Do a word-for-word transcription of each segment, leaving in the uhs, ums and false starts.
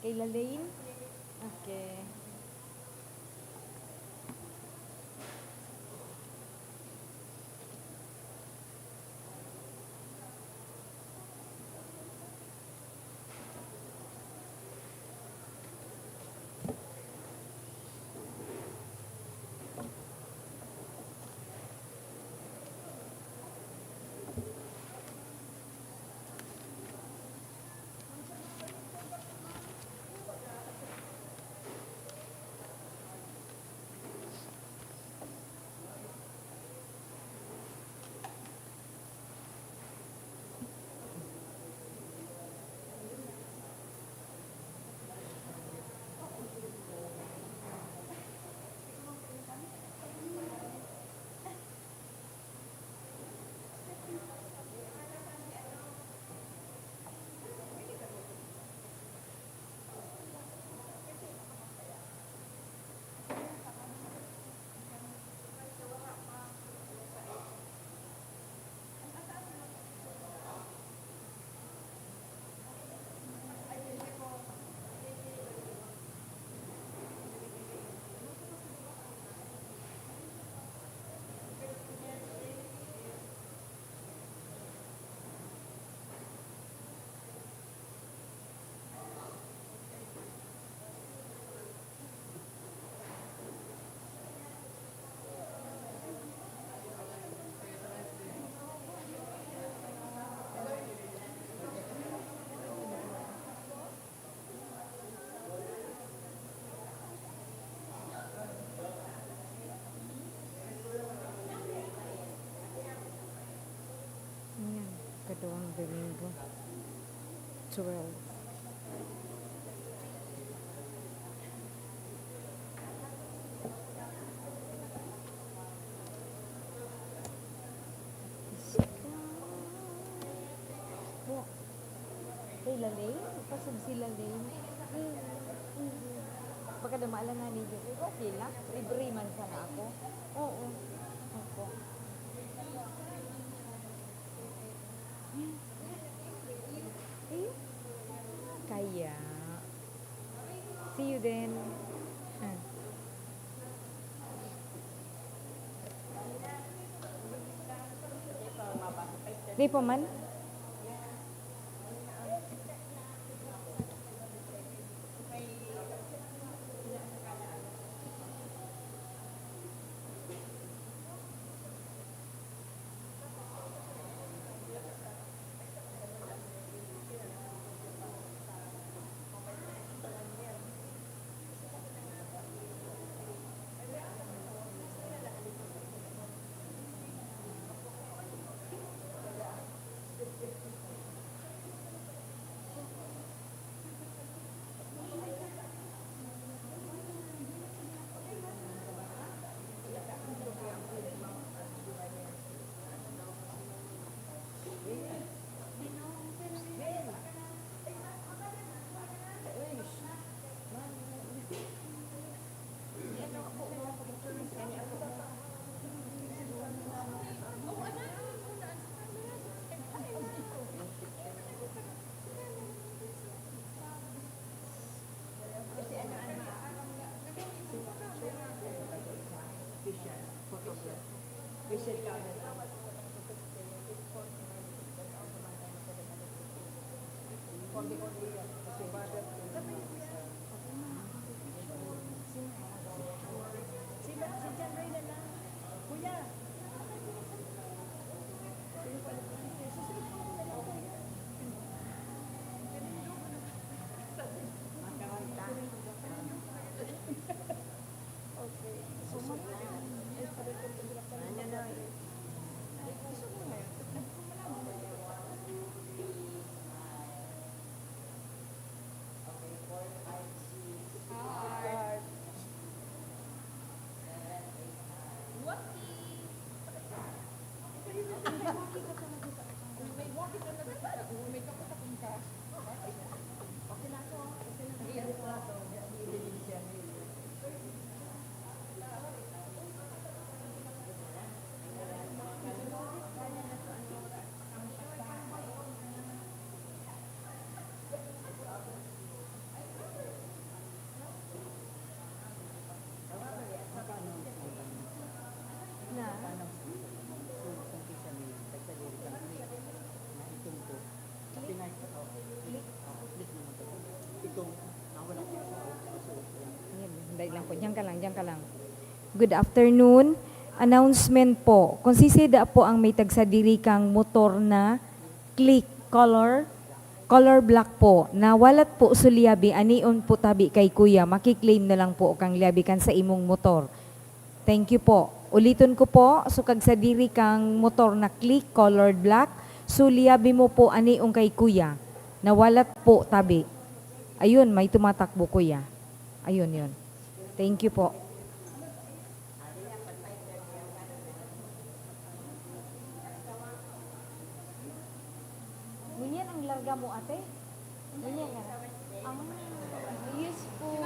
Kay Lalaine? Okay. Ayan, kaduang Domingo, twelve. Hey, Lalaine? Pasog si Lalaine. Mm, mm. Baka daw maalangan ninyo. Okay lang. Libre man sana ako. Oo. Opo. Eh? Kaya. See you then. Ah. Di pa man? Lang po, diyan ka lang, diyan ka lang. Good afternoon. Announcement po. Kung sisida po ang may tagsadiri kang motor na Click color, color black po, na walat po su liyabi, anion po tabi kay kuya, makiklaim na lang po kang liyabi kan sa imong motor. Thank you po. Uliton ko po, so kagsadiri kang motor na Click colored black, su liyabi mo po anion kay kuya, na walat po tabi. Ayun, may tumatakbo, kuya. Ayun, yun. Thank you po. Ngunyan ang larga mo, ate? Ngunyan nga. Ang, yes po.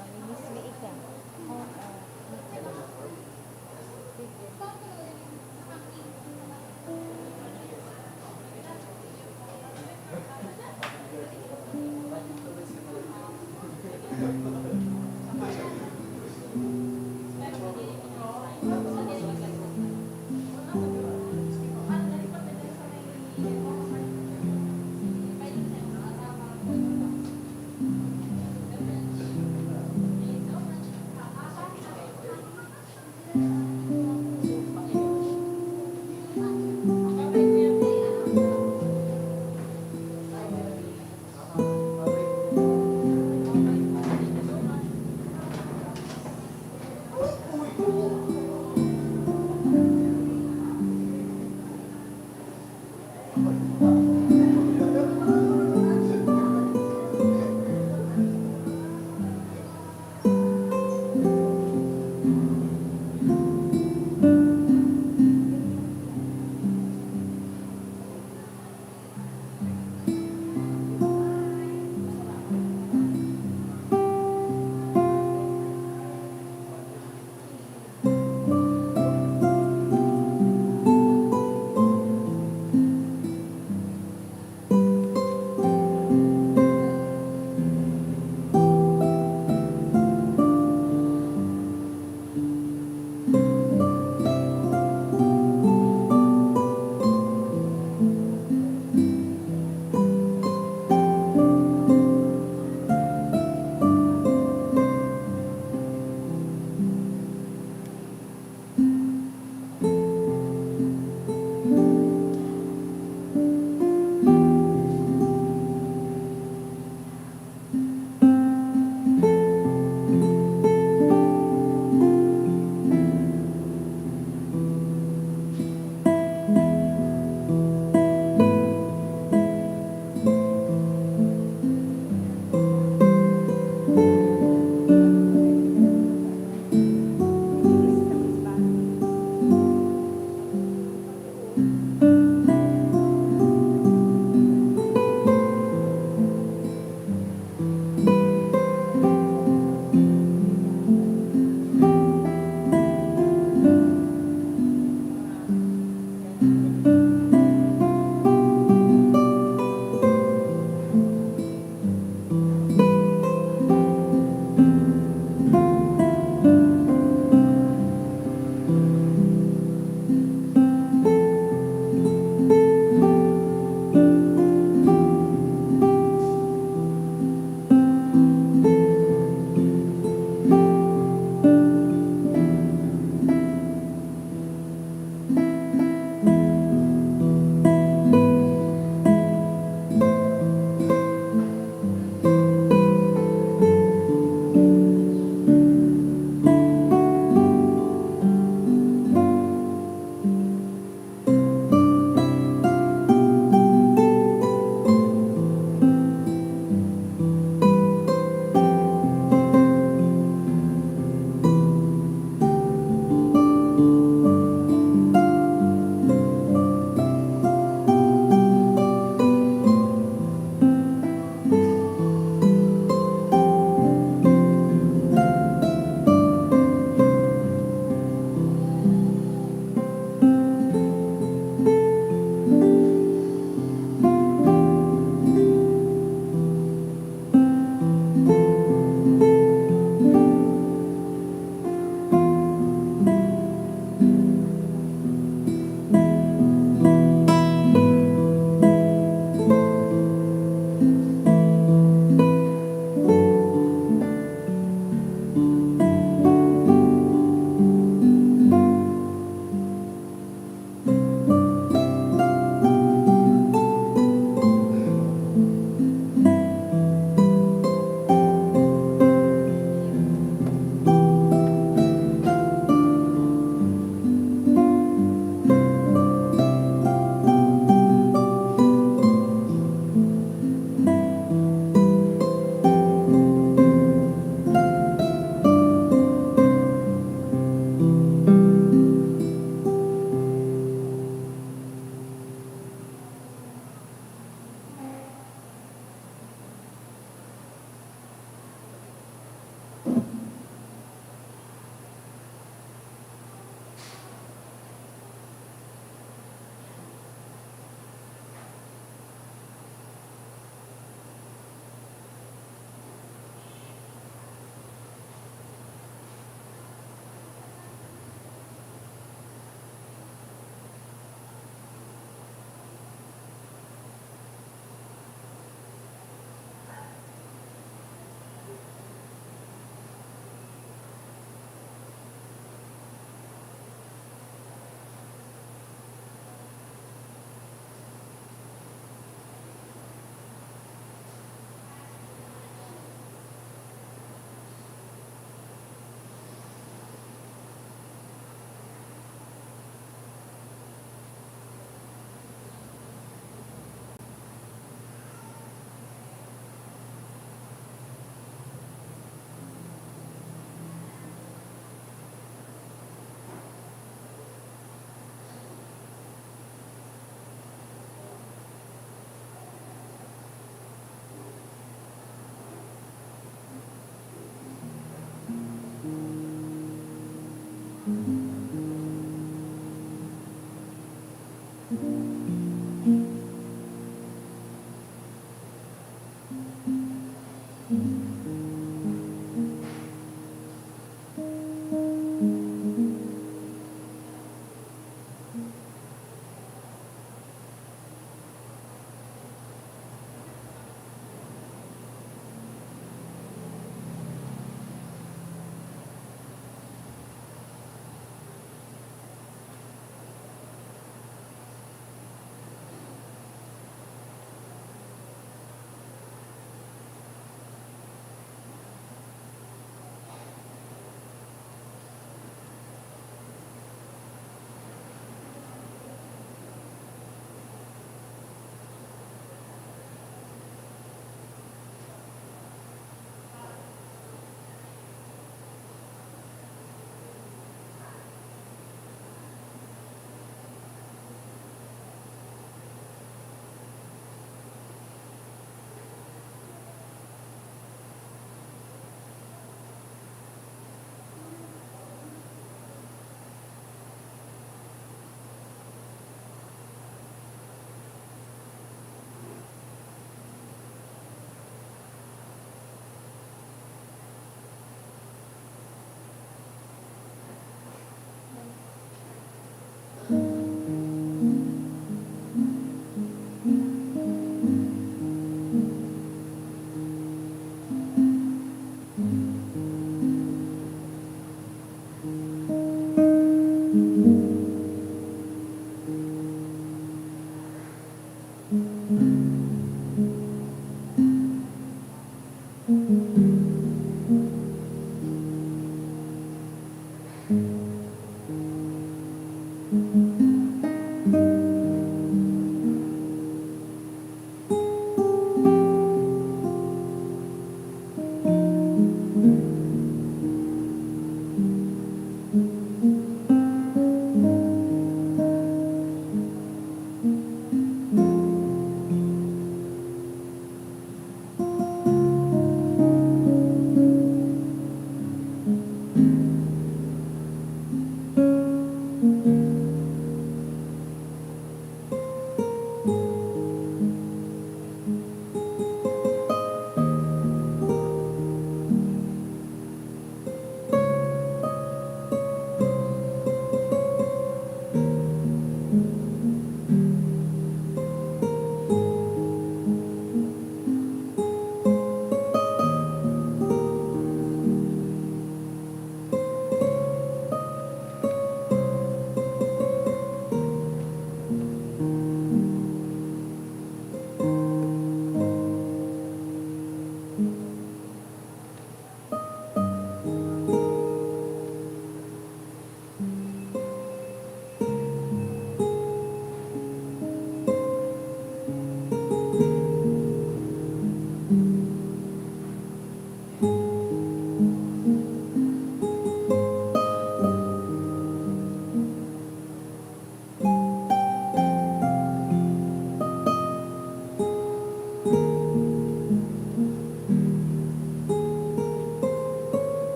Mamimismi ika. Oo.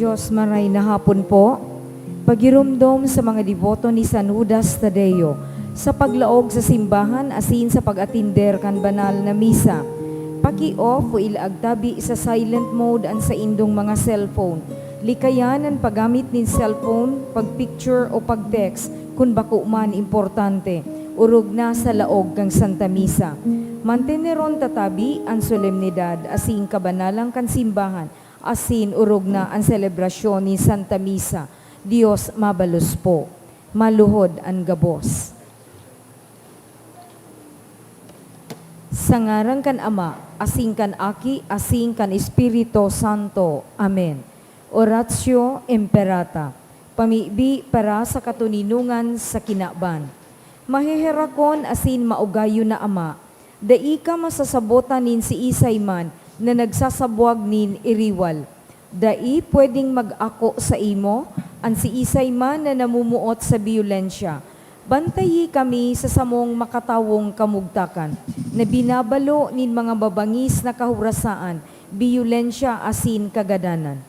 Diyos, maray na hapon po. Pagiromdom sa mga deboto ni San Judas Tadeo sa paglaog sa simbahan asin sa pag-atinder kan banal na misa. Paki-off o ilaag tabi sa silent mode an saindong mga cellphone. Likayan an paggamit nin cellphone, pag-picture o pag-text kun bako man importante, orog na sa laog kan Santa Misa. Manteneron ta tabi an solemnidad asin kabanalan kan simbahan asin orog na an selebrasyon nin Santa Misa. Dios mabalos po. Maluhod an gabos. Sa ngaran kan Ama, asin kan Aki, asin kan Espiritu Santo. Amen. Oratio Imperata. Pamibi para sa katoninongan sa kinaban. Maheherakon asin maugayon na Ama, dai ka masasabotan nin siisay man na nagsasabwag nin iriwal. Dai pwedeng mag-ako saimo an siisay man na namumuot sa biyolensya. Bantayi kami sa samong makatawong kamugtakan, na binabalo nin mga mabangis na kahorasaan, biyolensya asin kagadanan.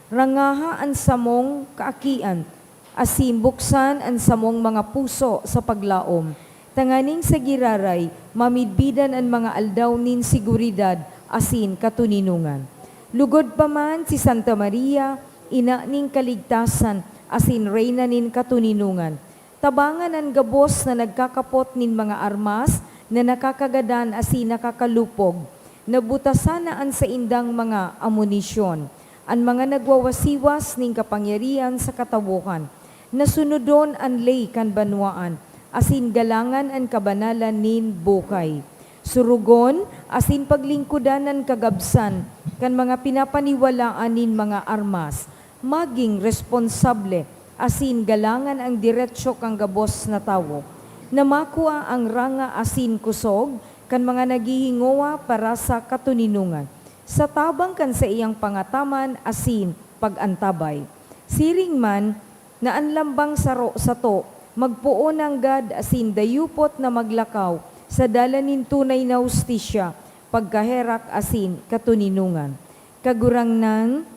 Rangaha an samong kaakian, asin buksan an samong mga puso sa paglaom, tanganing sa giraray mamidbidan an mga aldaw nin seguridad asin katoninongan. Lugod pa man si Santa Maria, ina nin kaligtasan asin reyna nin katoninongan, tabangan an gabos na nagkakapot nin mga armas na nakakagadan asin nakakalupog. Nabutasan na an saindang mga amunisyon. An mga nagwawasiwas nin kapangyarihan sa katawohan, nasunodon an ley kan banwaan, asin galangan an kabanalan nin buhay. Surugon asin paglingkodan an kagabsan kan mga pinapaniwalaan nin mga armas. Magin responsable asin galangan an deretso kan gabos na tawo, na makua an ranga asin kusog kan mga naghihingowa para sa katoninongan, sa tabang kan saiyang pangataman asin pag-antabay. Siring man na an lambang saro sato magpoon nanggad asin dayupot na maglakaw sa dalan nin tunay na hustisya, pagkaherak asin katoninongan. Kagurangnan,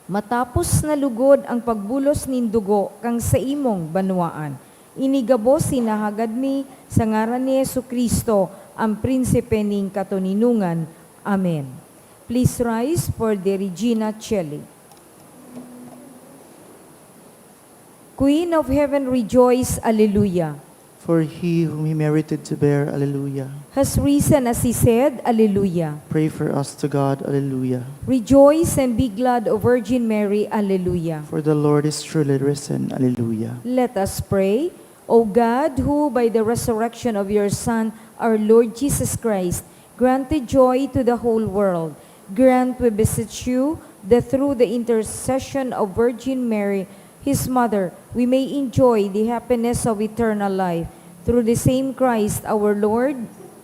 matapos na lugod an pagbulos nin dugo kan saimong banwaan. Ini gabos hinahagad mi sa ngaran ni Jesu-Cristo, an Prinsipe nin katoninongan. Amen. Please rise for the Regina Caeli. Queen of Heaven, rejoice. Alleluia. For he whom he merited to bear, Alleluia. Has risen as he said, Alleluia. Pray for us to God, Alleluia. Rejoice and be glad, O Virgin Mary, Alleluia. For the Lord is truly risen, Alleluia. Let us pray. O God, who by the resurrection of your Son, our Lord Jesus Christ, granted joy to the whole world, grant, we beseech you, that through the intercession of Virgin Mary, his mother, we may enjoy the happiness of eternal life. Through the same Christ our Lord.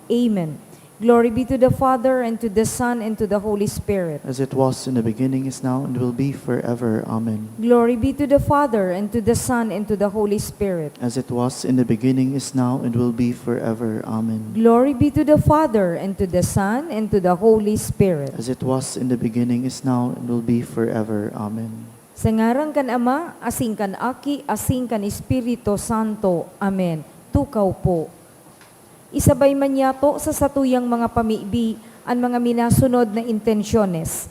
Amen. Glory be to the Father, and to the Son, and to the Holy Spirit. As it was in the beginning, is now, and will be forever. Amen. Glory be to the Father, and to the Son, and to the Holy Spirit. As it was in the beginning, is now, and will be forever. Amen. Glory be to the Father, and to the Son, and to the Holy Spirit. As it was in the beginning, is now, and will be forever. Amen. Sa ngaran kan Ama, asin kan Aki, asin kan Espiritu Santo. Amen. Tukaw po. Isabay man yato sa satuyang mga pamibi an mga minasunod na intensyones.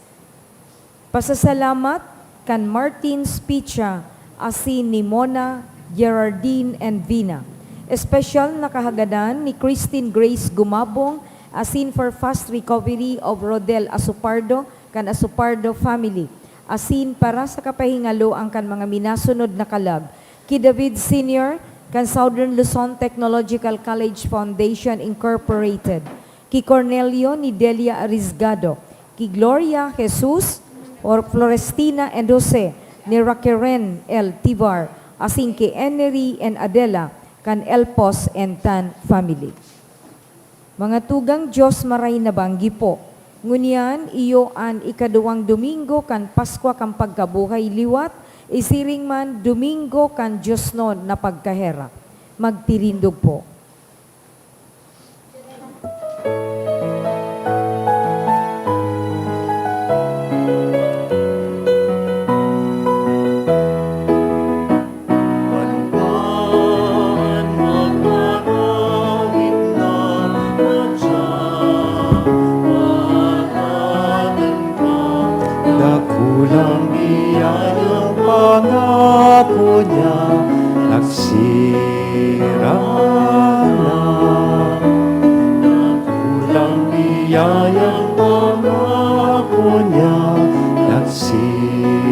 Pasasalamat kan Martin Spicha asin ni Mona, Gerardine, and Vina. Espesyal na kahagadan ni Christine Grace Gumabong asin for fast recovery of Rodel Asupardo kan Asupardo family, asin para sa kapahingaloan kan mga minasunod na kalag, ki David Senior kan Southern Luzon Technological College Foundation Incorporated, ki Cornelio ni Delia Arisgado, ki Gloria Jesus or Florestina and Jose ni Raqueren L. Tivar, asin ki Enery and Adela kan Elpos and Tan family. Mga tugang, Dios maray na banggi po. Ngunyan, iyo an ikaduwang Domingo kan Paskwa kan Pagkabuhay Liwat, isiring man Domingo kan Diosnon na Pagkaherak. Magtirindog po. Yayang pangako niya nagsiranda.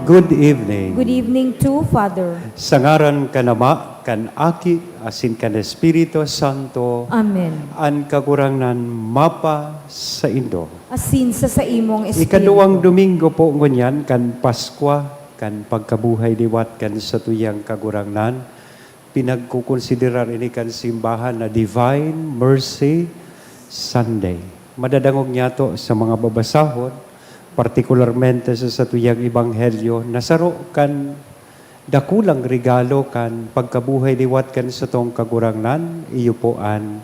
Good evening. Good evening too, Father. Sa ngaran kan Ama, kan Aki, asin kan Espiritu Santo. Amen. An Kagurangnan mapasaindo. Asin sa saimong espiritu. Ikaduwang Domingo po ngunyan kan Paskwa, kan pagkabuhay liwat kan satuyang Kagurangnan. Pinagkukonsiderar ini kan simbahan na Divine Mercy Sunday. Madadangog niyato sa mga babasahon, partikularmente sa satuyang ebanghelyo, na saro kan dakulang regalo kan pagkabuhay liwat kan satong Kagurangnan, iyo po an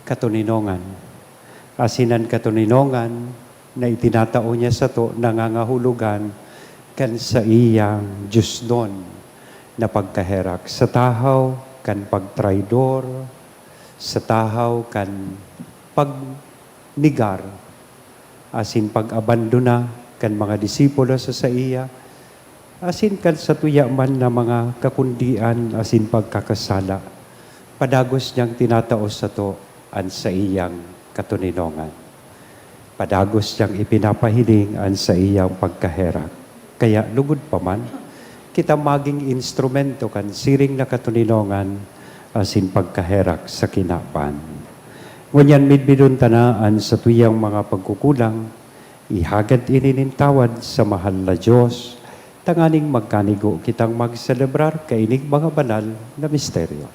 katoninongan. Asin an katoninongan na itinatao niya sato nangangahulogan kan saiyang diosnon na pagkaherak sa tahaw kan pagtraidor, sa tahaw kan pagnegar asin pag-abandona kan mga disipulo sa saiya, asin kan satuya man na mga kakundian asin pagkakasala. Padagos niyang tinatao sato an saiyang katoninongan. Padagos niyang ipinapahiling an saiyang pagkaherak. Kaya lugod pa man, kita magin instrumento kan siring na katoninongan asin pagkaherak sa kinaban. Ngunyan, midbidon ta na an satuyang mga pagkukulang, ihagad ini nin tawad sa mahal na Dios, tanganing magkanigo kitang magselebrar kaining mga banal na misteryo.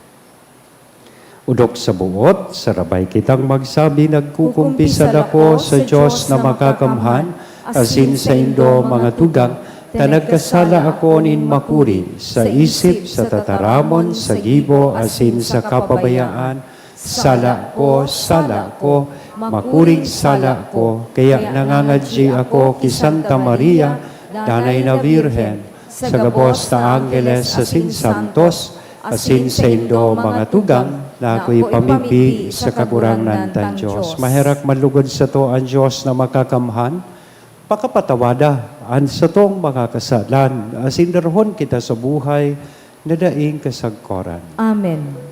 Odok sa boot, sarabay kitang magsabi, "Nagkukumpisal ako sa Dios na makakamhan, asin saindo, mga tugang, ta nagkasala ako nin makuri, sa isip, sa tataramon, sa gibo, asin sa kapabayaan. Sala ko, sala ko, makuring sala ko." Kaya nangangadyi ako ki Santa Maria, Danay na Birhen, sa gabos na anggeles asin santos, asin saindo, mga tugang, na ako ipamibi sa Kagurangnan tang Dios. Maherak man lugod sato an Dios na makakamhan, pakapatawada an satong mga kasalan, asin darahon kita sa buhay na daing kasagkoran. Amen.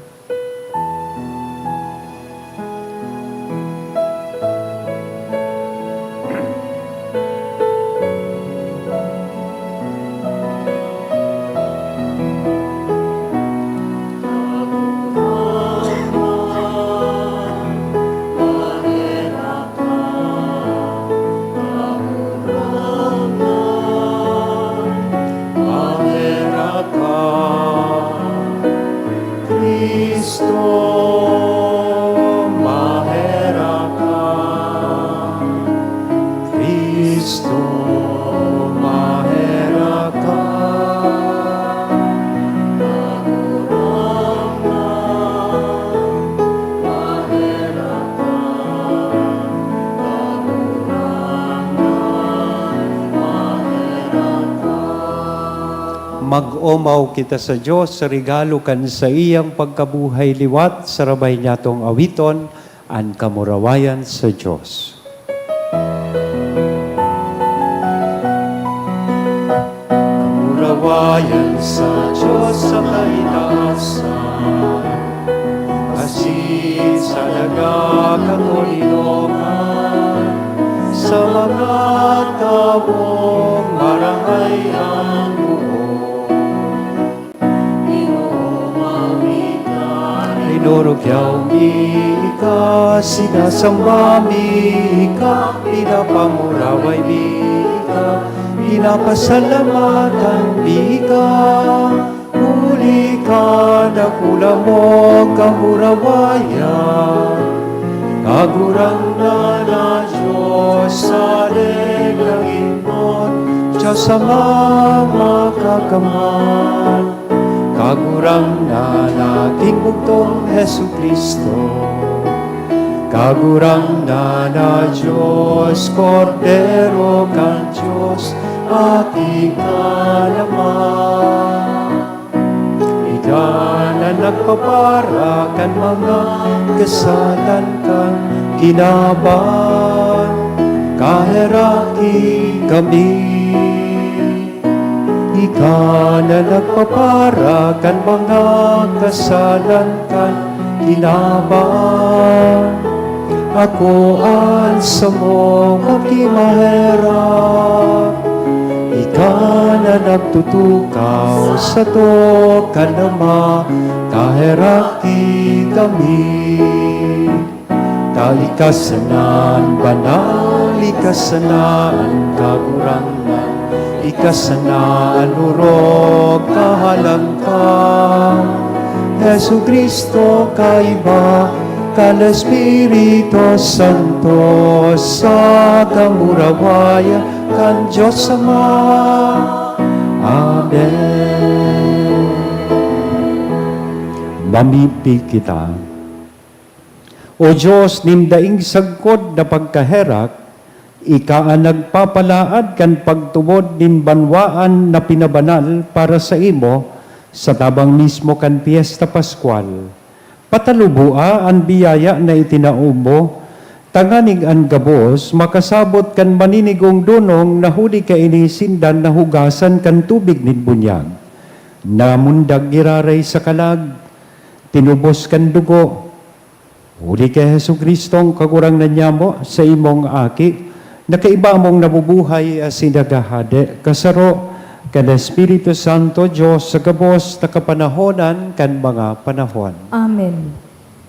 Cristo, maherak ka. Cristo, maherak ka. Kagurangnan, maherak ka. Kagurangnan, maherak ka. Mag-omaw kita sa Dios sa regalo kan saiyang pagkabuhay liwat. Sarabay niyatong awiton an kamurawayan sa Dios. Kamurawayan sa Dios sa kaitaasan, asin sa daga katoninongan, sa mga tawong marahay an buot. Ginoo, mawi ka. Linurugyaw mi ka, sinasamba mi ka, pinapanguraway mi ka, pinapasalamatan mi ka. Huli ka dakula mong kamurawayan, Kagurangnan na Dios, sa langit, Dios Ama, makakamhan. Kagurangnan na aking bugtong Jesu-Cristo, Kagurangnan na Dios, Kordero kan Dios, ating kalaman. Ika na nagpapara kan mga kasalan kan kinaban, kaheraki kami. Ika na nagpapara kan mga kasalan kan kinaban. Ako an samong makimaherak. Ika na nagtutukaw sato kan Ama, kaheraki kami. Ta ika sana an banal, ika sana an Kagurangnan, ika sana an orog kahalan kan Jesu-Cristo, kaiba kan Espiritu Santo, sa kamurawayan kan Dios Ama. Amen. Mamibi kita. O Dios nin daing sagkod na pagkaherak, ika an nagpapalaad kan pagtubod nin banwaan na pinabanal para saimo sa tabang mismo kan Pyesta Paskwal. Pataluboa an biyaya na itinao mo, tanganing an gabos makasabot kan maninigong donong na huli kaini sinda nahugasan kan tubig nin bunyag, namundag giraray sa kalag, tinubos kan dugo, huli ki Jesu-Cristong Kagurangnan nyamo, saimong Aki, na kaiba mong nabubuhay asin naghahade, kasaro kan Espiritu Santo, Dios sa gabos na kapanahonan kan mga panahon. Amen.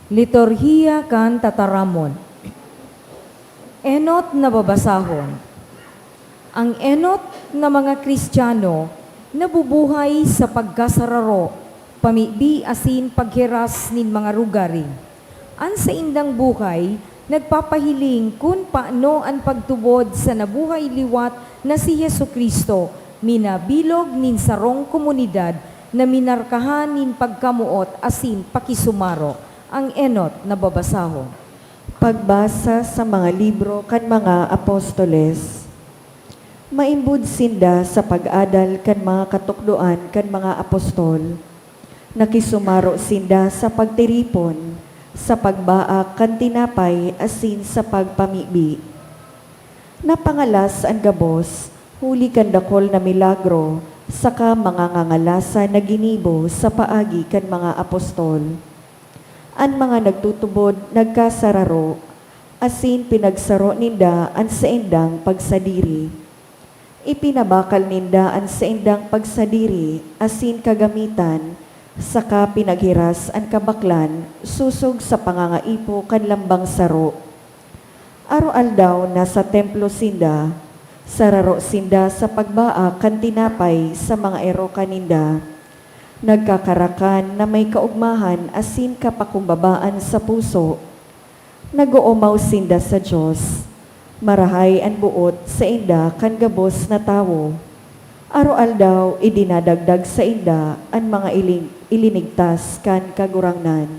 Liturhiya kan Tataramon. Enot na babasahon. Ang enot na mga Kristiyano nabubuhay sa pagkasararo, pamibi asin paghiras nin mga rugari. An saindang buhay nagpapahiling kun paano an pagtubod sa nabuhay liwat na si Jesu-Cristo minabilog nin sarong komunidad na minarkahan nin pagkamoot asin pakisumaro. Ang enot na babasahon. Pagbasa sa mga libro kan mga apostoles. Maimbod sinda sa pag-adal kan mga katukdoan kan mga apostol. Nakisumaro sinda sa pagtiripon, sa pagbaak kan tinapay asin sa pagpamibi. Napangalas an gabos huli kan dakul na milagro saka mga ngangalasan na ginibo sa paagi kan mga apostol. An mga nagtutubod nagkasararo, asin pinagsaro ninda an saindang pagsadiri. Ipinabakal ninda an saindang pagsadiri asin kagamitan, saka pinaghiras an kabaklan sosog sa pangangaipo kan lambang saro. Aroaldaw nasa templo sinda, sararo sinda sa pagbaak kan tinapay sa mga erokan ninda. Nagkakarakan na may kaogmahan asin kapakumbabaan sa puso. Nag-oomaw sinda sa Dios. Marahay an boot sainda kan gabos na tawo. Aroaldaw idinadagdag sainda an mga iling-, ilinigtas kan Kagurangnan.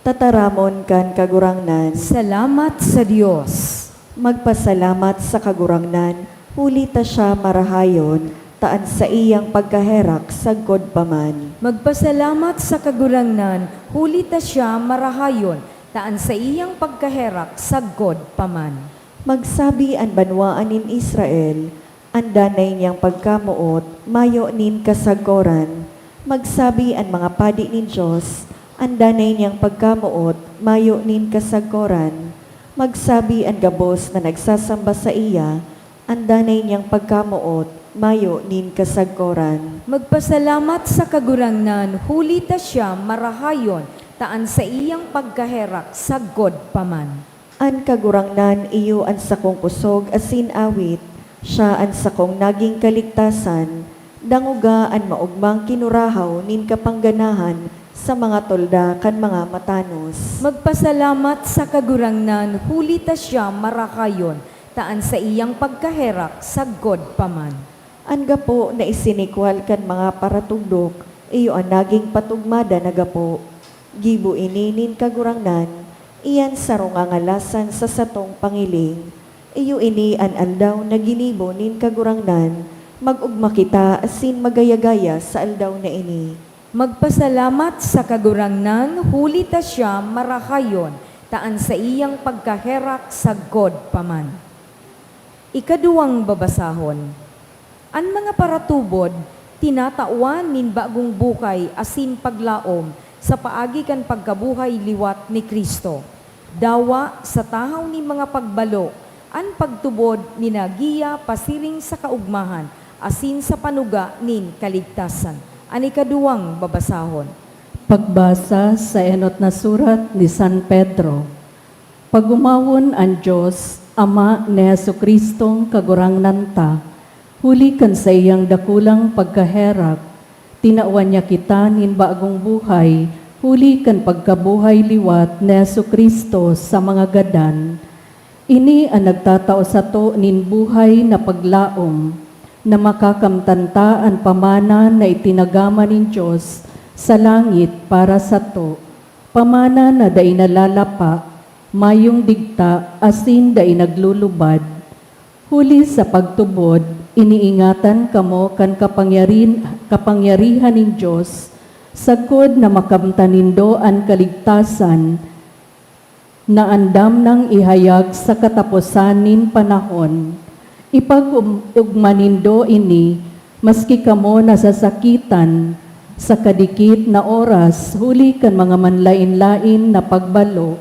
Tataramon kan Kagurangnan. Salamat sa Dios. Magpasalamat sa Kagurangnan, huli ta siya marahayon, ta an saiyang pagkaherak sagkod pa man. Magpasalamat sa Kagurangnan, huli ta siya marahayon, ta an saiyang pagkaherak sagkod pa man. Magsabi an banwaan nin Israel, an danay niyang pagkamoot mayo nin kasagkoran. Magsabi an mga padi nin Dios, an danay niyang pagkamoot mayo nin kasagkoran. Magsabi an gabos na nagsasamba saiya, an danay niyang pagkamoot mayo nin kasagkoran. Magpasalamat sa Kagurangnan, huli ta siya marahayon, ta an saiyang pagkaherak sagkod pa man. An Kagurangnan iyo an sakong kusog asin awit, siya an sakong naging kaligtasan, dangoga an maogmang kinurahaw nin kapangganahan sa mga tolda kan mga matanos. Magpasalamat sa Kagurangnan, huli ta siya marahayon, ta an saiyang pagkaherak sagkod pa man. An gapo na isinikwal kan mga paratugdok, iyo an naging patugmada na gapo. Gibo ini nin Kagurangnan, iyan sarong ngangalasan sa satong pangiling. Iyo ini an aldaw na ginibo nin Kagurangnan, mag-ogma kita asin magaya-gaya sa aldaw na ini. Magpasalamat sa Kagurangnan, huli ta siya marahayon, ta an saiyang pagkaherak sagkod pa man. Ikaduwang babasahon. An mga paratubod, tinatawan nin bagong buhay asin paglaom sa paagi kan pagkabuhay liwat ni Cristo. Dawa sa tahaw nin mga pagbalo, an pagtubod minagiya pasiring sa kaogmahan asin sa panuga nin kaligtasan. An ikaduwang babasahon. Pagbasa sa enot na surat ni San Pedro. Pag-omawon an Dios, Ama ni Jesu-Cristong Kagurangnan ta, huli kan saiyang dakulang pagkaherak, tinawan niya kita nin bagong buhay, huli kan pagkabuhay liwat ni Jesu-Cristo sa mga gadan. Ini an nagtatao sato nin buhay na paglaom, na makakamtan ta an pamana na itinagama nin Dios sa langit para sato, pamana na dai nalalapa, mayong digta, asin dai naglulubad. Huli sa pagtubod, iniingatan kamo kan kapangyarin-, kapangyarihan nin Dios, sagkod na makamtan nindo an kaligtasan na andam nang ihayag sa kataposan nin panahon. Ipag-ugma nindo ini, maski kamo nasasakitan sa kadikit na oras huli kan mga manlaen-laen na pagbalo,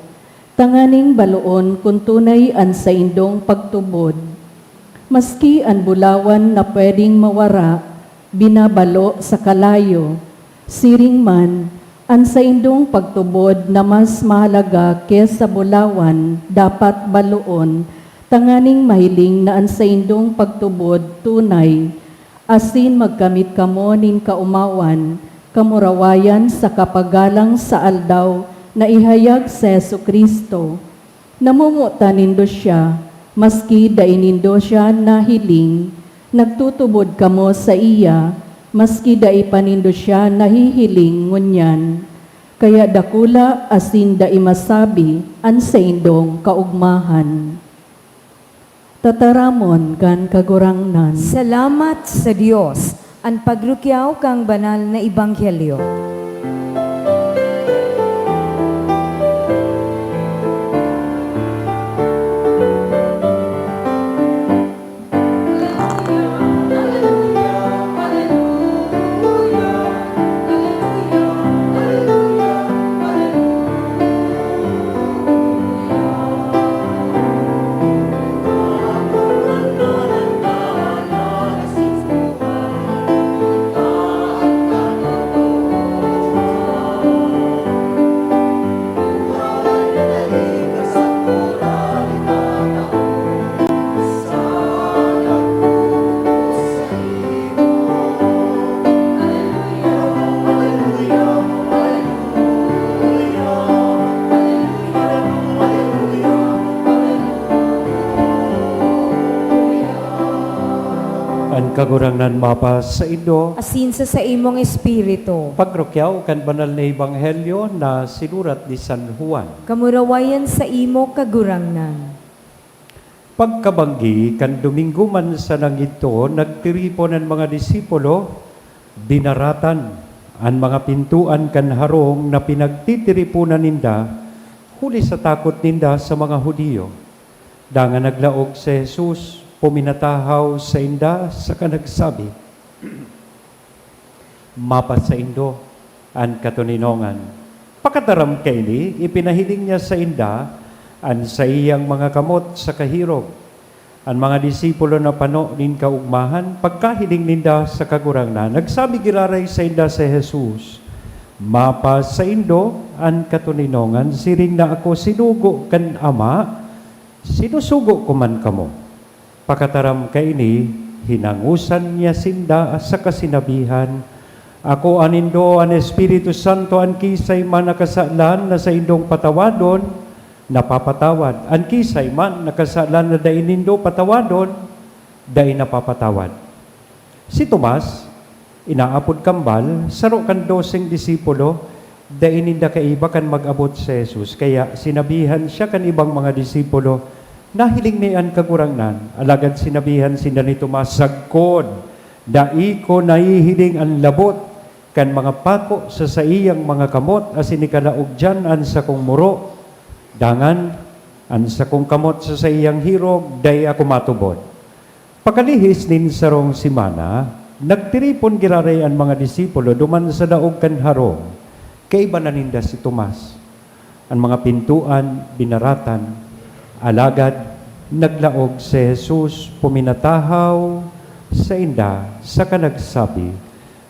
tanganing baloon kun tunay an saindong pagtubod. Maski an bulawan na pwedeng mawara, binabalo sa kalayo. Siring man, an saindong pagtubod na mas mahalaga ki sa bulawan dapat baloon, tanganing mahiling na an saindong pagtubod tunay, asin magkamit kamo nin kaomawan, kamurawayan saka paggalang sa aldaw na ihayag si Jesu-Cristo. Namomotan nindo siya, maski dai nindo siya nahiling, nagtutubod kamo saiya, maski dai pa nindo siya nahihiling ngunyan. Kaya dakula asin dai masabi an saindong kaogmahan. Tataramon kan Kagurangnan. Salamat sa Dios. An pagrukyaw kan banal na ebanghelyo. An Kagurangnan mapasaindo. Asin sa saimong espiritu. Pagrukyaw kan banal na ebanghelyo na sinurat ni San Juan. Kamurawayan saimo, Kagurangnan. Pagkabanggi kan Domingo man sana ngidto, nagtiripon an mga disipulo, binaratan an mga pintoan kan harong na pinagtitiriponan ninda, huli sa takot ninda sa mga Judio. Dangan naglaog si Jesus, puminatahaw sainda, saka nagsabi, "Mapasaindo an katoninongan." Pakataram kaini, ipinahiling niya sainda an saiyang mga kamot saka hirog. An mga disipulo napano nin kaogmahan. Pagkahiling ninda sa Kagurangnan, nagsabi giraray sainda si Jesus, "Mapasaindo an katoninongan, siring na ako sinugo kan Ama, sinusugo ko man kamo." Pakataram kaini, hinangosan niya sinda saka sinabihan, "Akoa nindo an Espiritu Santo, an kiisay man na kasalan na saindong patawadon, napapatawad. An kiisay man na kasalan na dai nindo patawadon, dai napapatawad." Si Tomas, inaapod Kambal, saro kan doseng disipulo, dai ninda kaiba kan mag-abot si Jesus, kaya sinabihan siya kan ibang mga disipulo, "Nahiling mi an Kagurangnan." Alagad sinabihan sinda ni Tomas, "Sagkod, dai ko nahihiling an labot kan mga pako sa saiyang mga kamot asin ikalaog diyan an sakong muro, dangan an sakong kamot sa saiyang hirog, dai ako matubod." Pakalihis nin sarong semana, nagtiripon giraray an mga disipulo duman sa daog kan harong. Kaiba na ninda si Tomas. An mga pintoan binaratan, alagad naglaog si Jesus, puminatahaw sainda saka nagsabi,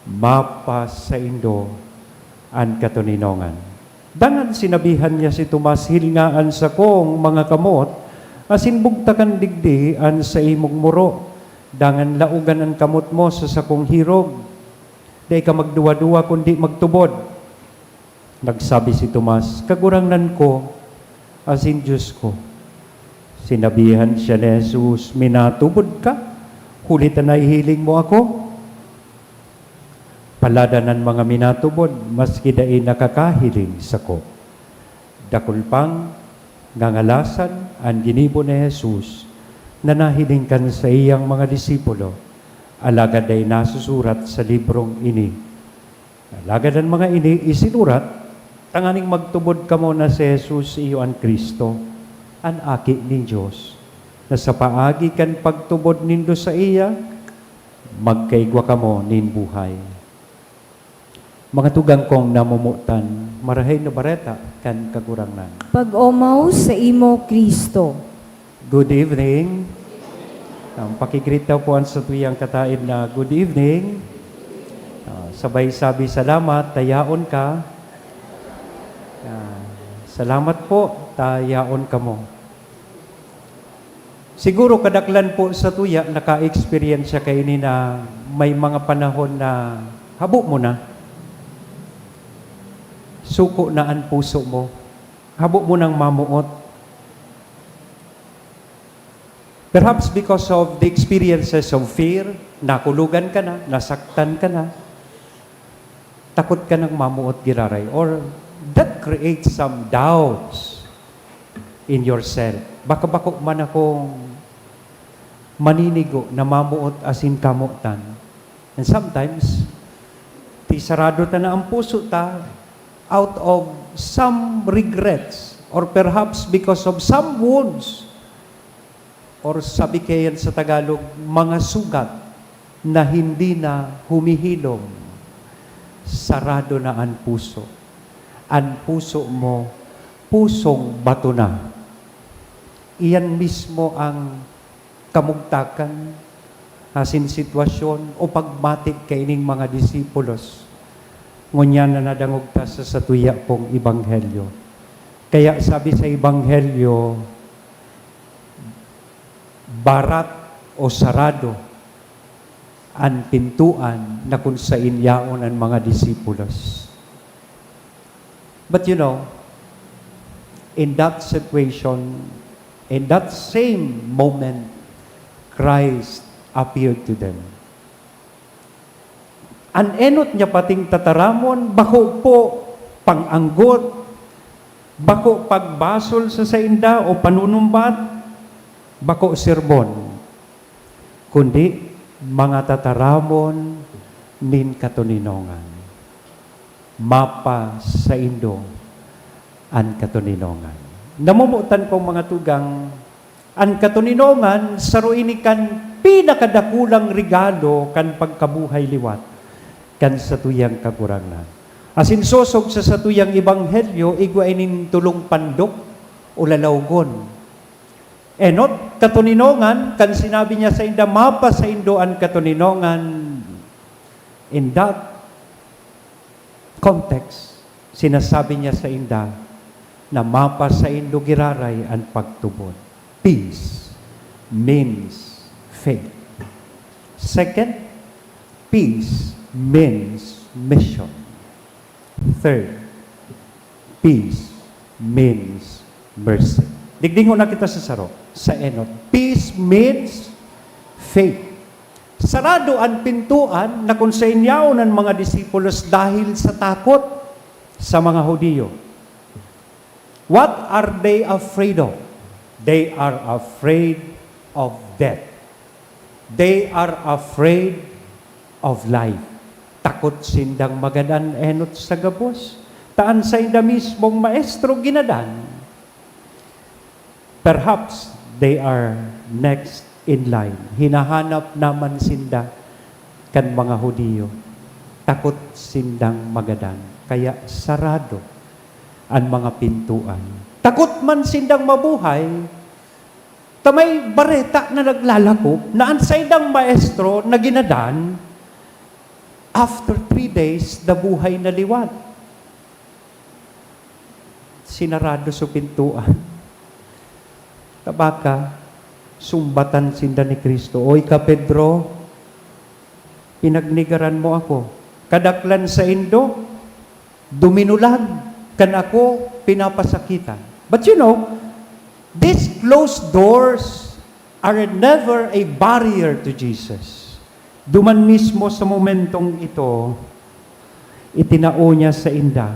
"Mapa saindo an katoninongan." Dangan sinabihan niya si Tomas, "Hilnga an sakong mga kamot, asin bugtakan digdi an saimong muro, dangan laogan an kamot mo sa sakong hirog. Dai ka magduwa-duwa, kundi magtubod." Nagsabi si Tomas, "Kagurangnan ko asin Dios ko." Sinabihan siya ni Jesus, "Minatubod ka, huli ta nahihiling mo ako? Paladan an mga minatubod, maski dai nakakahiling sako." Dakul pang ngangalasan an ginibo ni Jesus na nahiling kan saiyang mga disipulo, alagad dai nasusurat sa librong ini. Alagad an mga ini isinurat tanganing magtubod kamo na si Jesus iyo an Cristo, an Aki nin Dios, na sa paagi kan pagtubod nindo saiya, magkaigwa kamo nin buhay. Mga tugang kong namomotan, Marahay na Bareta kan Kagurangnan. Pag-omaw saimo, Cristo. Good evening. Ang paki-greet daw po an satuyang kataed na, "Good evening." Ah, sabay sabi, "Salamat, ta yaon ka." Ah, "Salamat po, ta yaon kamo." Siguro kadaklan po satuya naka-eksperyensya kaini na may mga panahon na habo mo na, suko na an puso mo, habo mo nang mamoot. Perhaps because of the experiences of fear, nakulogan ka na, nasaktan ka na, takot ka nang mamoot giraray, or that creates some doubts in yourself. Baka bako man akong maninigo na mamoot asin kamotan. And sometimes, ti sarado ta na ang puso ta out of some regrets or perhaps because of some wounds. Or sabi kaya yan sa Tagalog, mga sugat na hindi na humihilom, sarado na an puso. An puso mo, pusong bato na. Iyan mismo ang kamugtakan, asin sitwasyon o pagmati kaining mga disipulos. Ngunyan na nadangog ta sa satuya pong ebanghelyo. Kaya sabi sa ebanghelyo, barat o sarado an pintoan na kun sain yaon an mga disipulos. But you know, in that situation, in that same moment, Christ appeared to them. An enot niya pating tataramon, bako po pang-anggot, bako pagbasol sa sainda o panunumbat, bako sermon, kundi mga tataramon nin katoninongan. Mapa saindo an katoninongan. Namomotan kong mga tugang, an katoninongan saro ini kan pinakadakulang regalo kan pagkabuhay liwat kan satuyang Kagurangnan. Asin sosog sa satuyang ebanghelyo, igwa ining tolong pandok o lalawgon. Enot, katoninongan, kan sinabi niya sainda, "Mapa saindo an katoninongan." In that context, sinasabi niya sainda na mapa saindo giraray an pagtubod. Peace means faith. Second, peace means mission. Third, peace means mercy. Digdingon na kita sa saro, sa enot. Peace means faith. Sarado an pintoan na kun sain yaon an mga disipulos dahil sa takot sa mga Judio. What are they afraid of? They are afraid of death. They are afraid of life. Takot sindang magadan enot sa gabos, ta an sainda mismong maestro ginadan. Perhaps they are next in line. Hinahanap naman sinda kan mga Judio. Takot sindang magadan. Kaya sarado an mga pintuan. Takot man sindang mabuhay, ta may bareta na naglalakop na an saindang maestro na ginadan, after three days, nabuhay na liwat. Sinarado so pintuan. Ta baka, sumbatan sinda ni Cristo, "Oy ka, Pedro, pinagnegaran mo ako. Kadaklan saindo, duminulag, kan ako, pinapasakitan." But you know, these closed doors are never a barrier to Jesus. Duman mismo sa momentong ito, itinao niya sainda,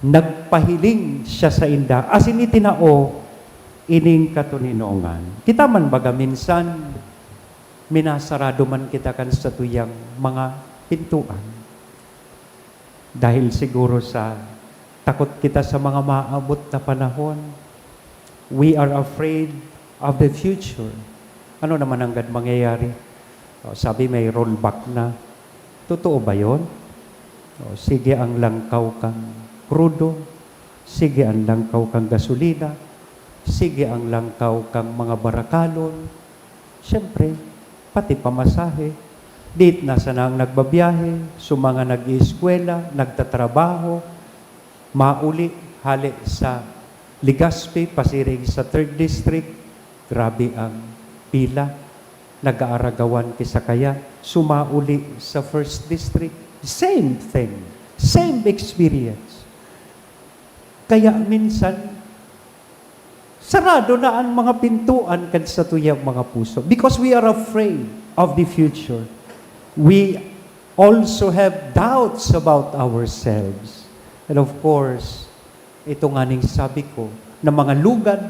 nagpahiling siya sainda, asin itinao ining katoninongan. Kita man baga minsan, minasarado man kita kan satuyang mga pintuan. Dahil siguro sa takot kita sa mga maabot na panahon, we are afraid of the future. Ano naman ang gad mangyayari? O, sabi may rollback na. Totoo ba yon? O, sige ang langkaw kang krudo, sige ang langkaw kang gasolina, sige ang langkaw kang mga barakalon. Siyempre, pati pamasahe. Dit na sana ang nagbabiyahe, so mga nag-ieskwela, nagtatrabaho, mauli hale sa Legazpi, pasiring sa third District, grabe ang pila. Nag-aaragawan ki sakayan, sumauli sa first district. Same thing. Same experience. Kaya minsan, sarado na an mga pintuan kan satuyang mga puso because we are afraid of the future. We also have doubts about ourselves. And of course, ito nganing sabi ko, na mga lugad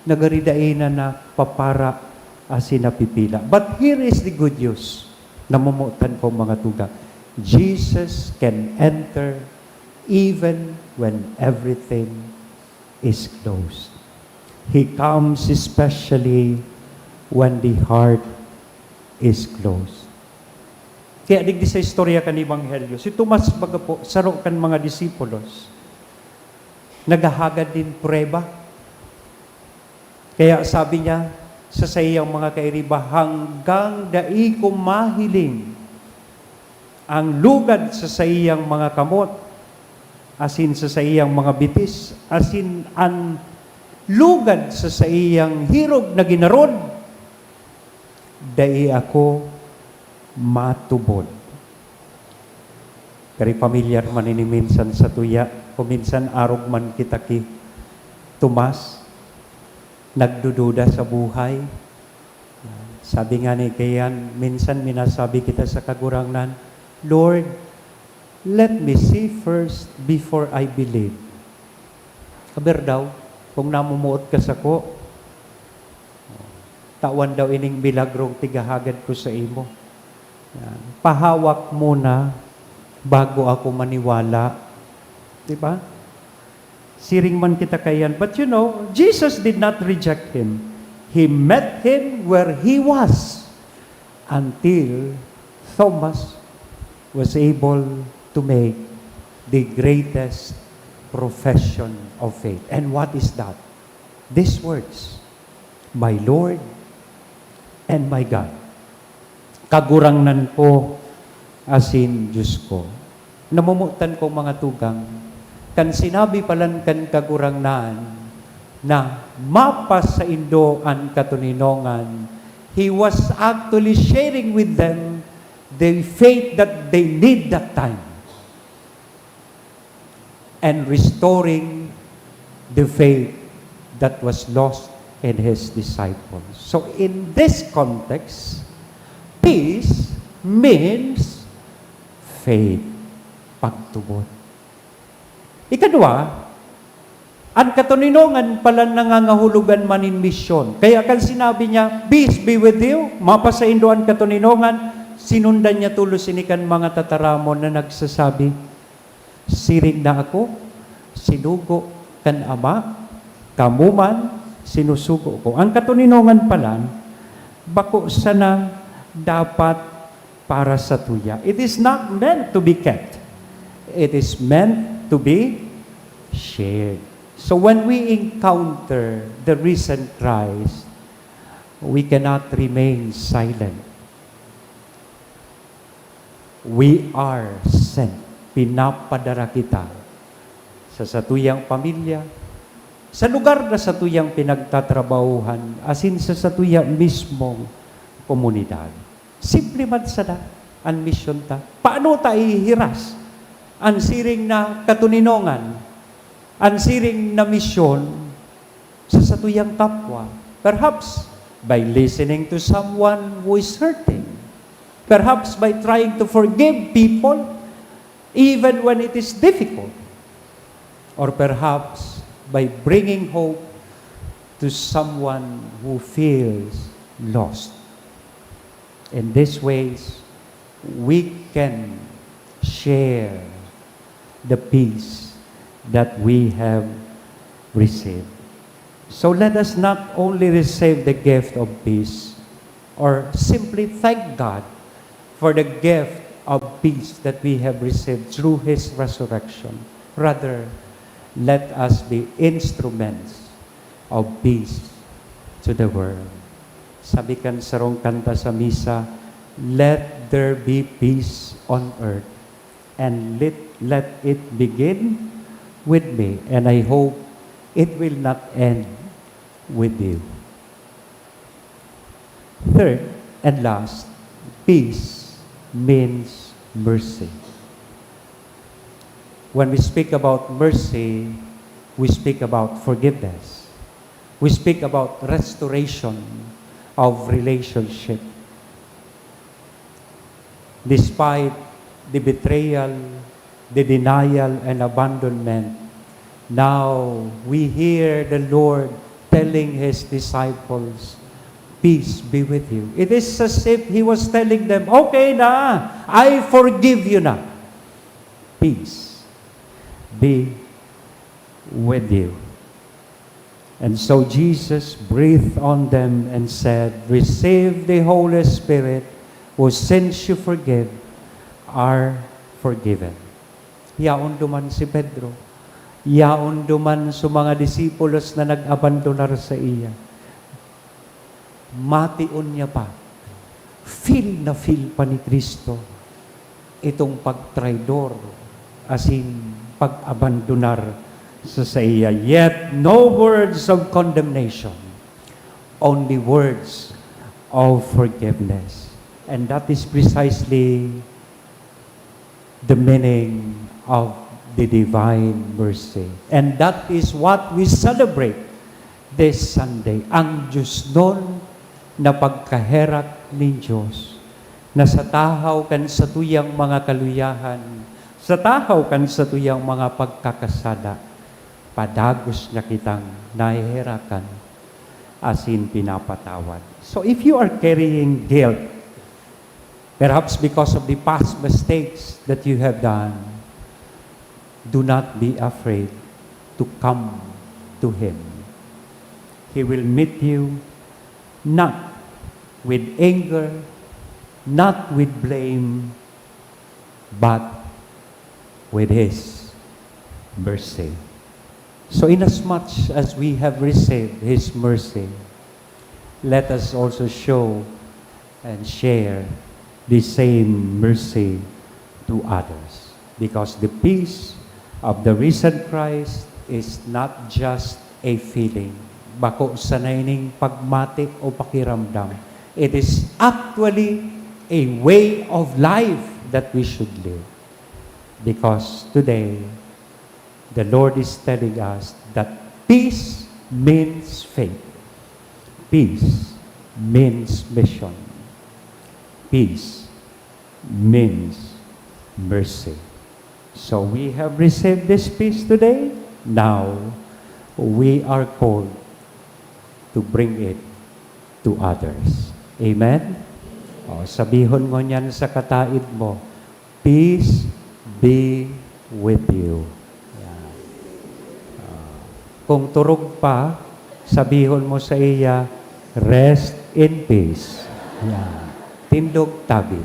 na gari dai na napapara asin napipila. But here is the good news, namomotan ko, mga tugang. Jesus can enter even when everything is closed. He comes especially when the heart is closed. Kaya digdi sa istorya kan Ebanghelyo, si Tomas baga po, saro kan mga disipulos, naghahagad nin prueba. Kaya sabi niya sa saiyang mga kairiba, "Hanggang dai ko mahiling ang lugad sa saiyang mga kamot, asin sa saiyang mga bitis, asin an lugad sa saiyang hirog na ginarod, dai ako matubod." Kari pamilyar man ini minsan sa tuya, kung minsan arog man kita ki Tomas, nagdududa sa buhay. Sabi nga ni Kian, minsan minasabi kita sa Kagurangnan, "Lord, let me see first before I believe." Aber daw, kung namumuot ka sako, tawan daw ining milagrong tigahagad ko sa imo. Yan. Pahawak muna bago ako maniwala. Di ba? Siring man kita kaiyan. But you know, Jesus did not reject him. He met him where he was until Thomas was able to make the greatest profession of faith. And what is that? These words, "My Lord and my God." Kagurangnan ko asin Diyos ko. Namomotan ko, mga tugang, kan sinabi palan kan Kagurangnan na mapasaindo an katoninongan, he was actually sharing with them the faith that they need that time and restoring the faith that was lost in his disciples. So in this context, peace means faith, pagtubod. Ikadwa, an katoninongan pala nangangahulugan man nin misyon. Kaya kan sinabi niya, "Peace be with you," mapasaindo an katoninongan, sinundan niya tolos ini kan mga tataramon na nagsasabi, "Siring na ako sinugo kan Ama, kamo man sinusugo ko." Ang katoninongan palan, Bako sana dapat para satuya. It is not meant to be kept. It is meant to be shared. So when we encounter the risen Christ, we cannot remain silent. We are sent. Pinapadara kita sa satuyang pamilya, sa lugar na satuyang pinagtatrabahuhan, asin sa satuya mismong komunidad. Simple man sana an misyon ta. Paano ta ihihiras an siring na katoninongan, an siring na misyon sa satuyang kapwa? Perhaps by listening to someone who is hurting. Perhaps by trying to forgive people even when it is difficult. Or perhaps by bringing hope to someone who feels lost. In these ways, we can share the peace that we have received. So let us not only receive the gift of peace or simply thank God for the gift of peace that we have received through His resurrection. Rather, let us be instruments of peace to the world. Sabi kan sarong kanta sa misa, "Let there be peace on earth, and let, let it begin with me, and I hope it will not end with you." Third and last, peace means mercy. When we speak about mercy, we speak about forgiveness. We speak about restoration of relationship. Despite the betrayal, the denial, and abandonment, now we hear the Lord telling His disciples, "Peace be with you." It is as if He was telling them, "Okay na, I forgive you na. Peace be with you." And so Jesus breathed on them and said, "Receive the Holy Spirit. Whose sins you forgive are forgiven." Yaon duman si Pedro. Yaon duman sa mga disipulos na nag-abandonar sa iya. Mati unya pa, feel na feel pa ni Cristo itong pagtraidor asin pag-abandonar sa saiya. Yet no words of condemnation, only words of forgiveness. And that is precisely the meaning of the divine mercy. And that is what we celebrate this Sunday. Ang diosnon na pagkaherak nin Dios, na sa tahaw kan satuyang mga kaluyahan, sa tahaw kan satuyang mga pagkakasala, padagos niya kitang naheherakan asin pinapatawad. So if you are carrying guilt, perhaps because of the past mistakes that you have done, do not be afraid to come to Him. He will meet you not with anger, not with blame, but with His mercy. So inasmuch as we have received His mercy, let us also show and share the same mercy to others. Because the peace of the risen Christ is not just a feeling. Bako sana ining pagmati o pakiramdam. It is actually a way of life that we should live. Because today, the Lord is telling us that peace means faith. Peace means mission. Peace means mercy. So we have received this peace today. Now, we are called to bring it to others. Amen? O, sabihon mo niyan sa kataid mo, "Peace be with you." Yan. Ah, kung turog pa, sabihon mo sa iya, Rest in peace. Yan. Tindog tabi.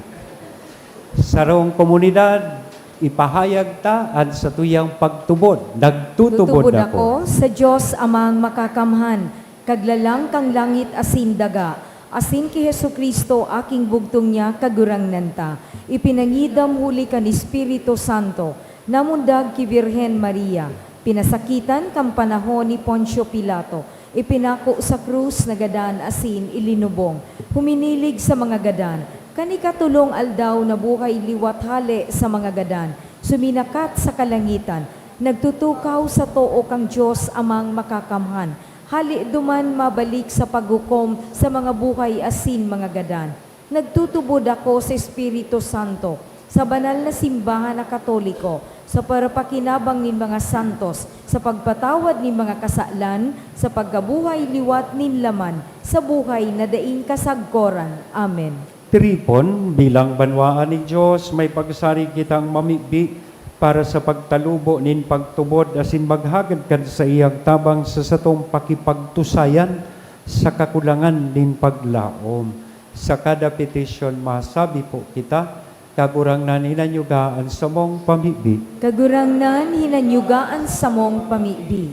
Sarong komunidad, ipahayag ta an satuyang pagtubod. Nagtutubod Tutubod ako. ako sa Dios Amang Makakamhan, Kaglalang kan langit asin daga, asin ki Jesu-Cristo, aking bugtong niya, Kagurangnan ta. Ipinangidam huli kan Espiritu Santo, namundag ki Birhen Maria, pinasakitan kan panahon ni Poncio Pilato, ipinako sa krus, nagadan asin ilinubong. Huminilig sa mga gadan. Kan ikatolong aldaw, nabuhay liwat hale sa mga gadan. Suminakat sa kalangitan. Nagtutukaw sa too kan Dios Amang Makakamhan. Hale duman mabalik sa paghukom sa mga buhay asin mga gadan. Nagtutubod ako sa Espiritu Santo, sa banal na simbahan na Katoliko, sa parapakinabang nin mga santos, sa pagpatawad nin mga kasalan, sa pagkabuhay liwat nin laman, sa buhay na daing kasagkoran. Amen. Tripon, bilang banwaan nin Dios, may pagsarig kitang mamibi para sa pagtalubo nin pagtubod asin maghagad kan saiyang tabang sa satong pakipagtusayan sa kakulangan nin paglaom. Sa kada petisyon, masabi po kita, Kagurangnan, hinanyuga an samong pamibi. Kagurangnan, hinanyuga an samong pamibi.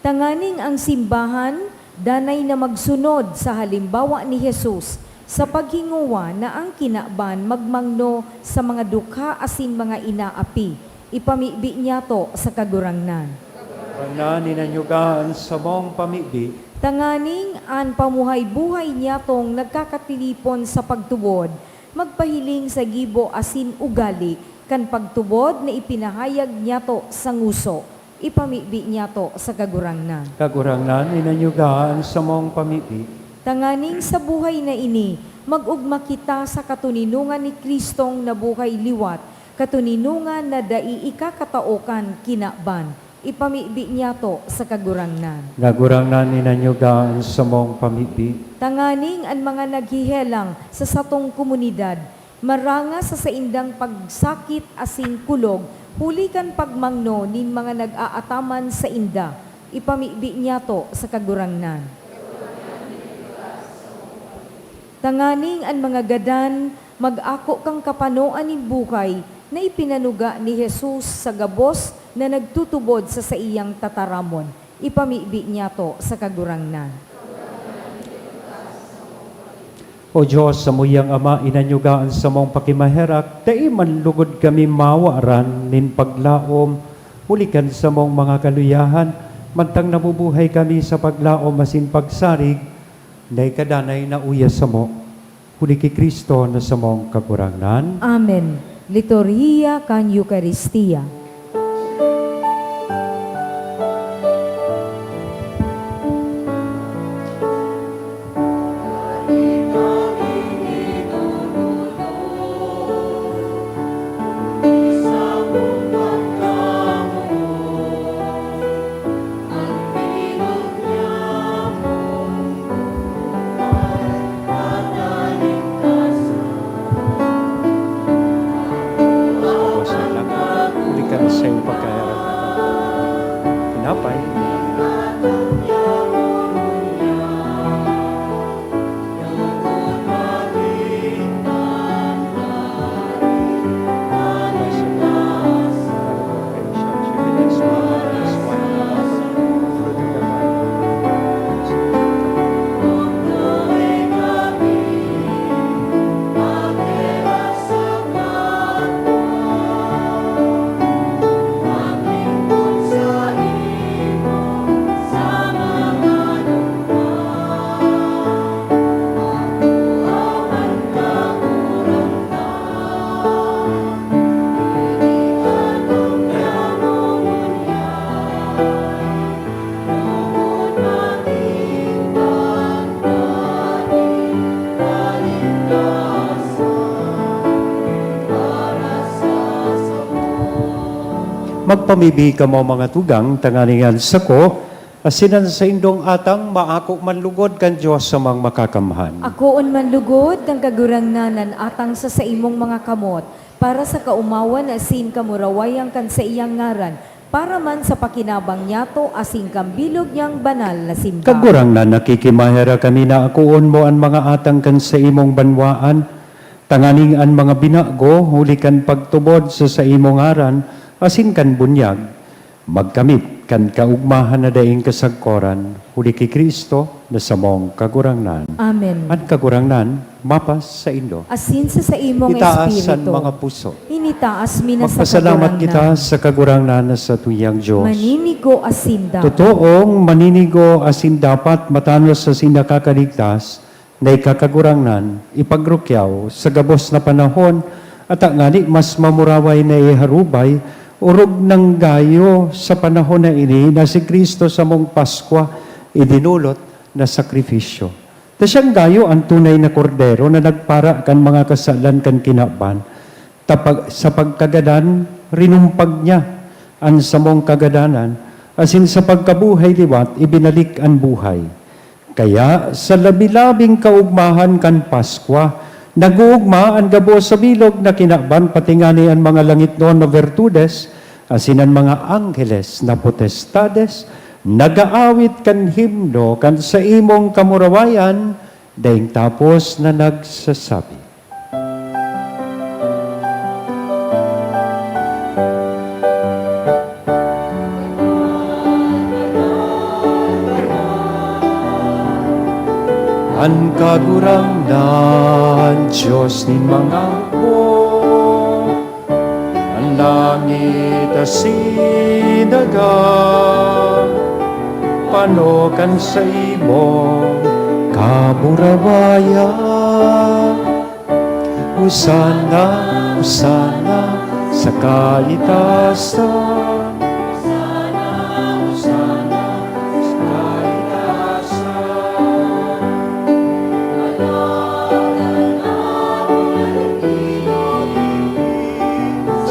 Tanganing ang simbahan danay na magsunod sa halimbawa ni Jesus sa paghingowa na ang kinaban magmangno sa mga dukha asin mga inaapi. Ipamibi niyato sa Kagurangnan. Kagurangnan, hinanyuga an samong pamibi. Tanganing an pamuhay-buhay niyatong nagkakatilipon sa pagtubod, magpahiling sa gibo asin ugali kan pagtubod na ipinahayag niyato sa nguso. Ipamibi niyato sa Kagurangnan. Kagurangnan, hinanyuga an samong pamibi. Tanganing sa buhay na ini, mag-ogma kita sa katoninongan ni Cristong nabuhay liwat, katoninongan na dai ikakatao kan kinaban. Ipamibi niyato sa Kagurangnan. Kagurangnan, hinanyuga an samong pamibi. Tanganing an mga naghehelang sa satong komunidad, maranga sa saindang pagsakit asin kulog huli kan pagmangno nin mga nag-aataman sainda. Ipamibi niyato sa Kagurangnan. Tanganing an mga gadan mag-ako kan kapanoan nin buhay na ipinanuga ni Jesus sa gabos na nagtutubod sa saiyang tataramon. Ipamibi niyato sa Kagurangnan. O Dios, samuyang Ama, inanyuga an samong pakimaherak, dai man lugod kami mawaran nin paglaom huli kan samong mga kaluyahan, mantang nabubuhay kami sa paglaom asin pagsarig na ika danay nauya samo. Huli ki Cristo na samong Kagurangnan. Amen. Liturhiya kan Eukaristia. Huli kan sa iyong pagkaharap. Tinapay. Magpamibi kamo, mga tugang, tanganing an sako asin an saindong atang maako man lugod kan Dios Amang Makakamhan. Akoon man lugod kan Kagurangnan an atang sa saimong mga kamot, para sa kaomawan asin kamurawayan kan saiyang ngaran, Para man sa pakinabang niyato asin kan bilog niyang banal na simbahan. Kagurangnan, nakikimaherak kami na akoon mo an mga atang kan saimong banwaan, tanganing an mga binago, huli kan pagtubod sa saimong ngaran asin kan bunyag, magkamit kan kaogmahan na daing kasagkoran, huli ki Cristo na samong Kagurangnan. Amen. An Kagurangnan mapasaindo. Asin sa saimong Itaas an espiritu. Mga puso. Initaas mi na sa Magpasalamat Kagurangnan. Kita sa Kagurangnan na satuyang Dios. Maninigo asin dapat. Totoong maninigo asin dapat, matanos asin nakakaligtas, na ika Kagurangnan, ipagrukyaw sa gabos na panahon, at ngani mas mamuraway na iharubay, orog nang gayo sa panahon na ini na si Cristo samong Paskwa idinulot na sakrifisyo. Ta siyang gayo an tunay na Kordero na nagpara kan mga kasalan kan kinaban. Ta pag, sa pagkagadan, rinumpag niya an samong kagadanan, asin sa pagkabuhay liwat, ibinalik an buhay. Kaya, sa labi-labing kaogmahan kan Paskwa, nag-oogma an gabos sa bilog na kinaban, pati ngani an mga langitnon na bertudes, asin an mga angheles na potestades, nag-aawit kan himno kan saimong kamurawayan, daing tapos na nagsasabi, An Kagurangnan, Dios nin mga hukbo, an langit asin daga, pano kan saimong kamurawayan. Hosanna, Hosanna sa kaitasan. Hosanna, Hosanna sa kaitasan.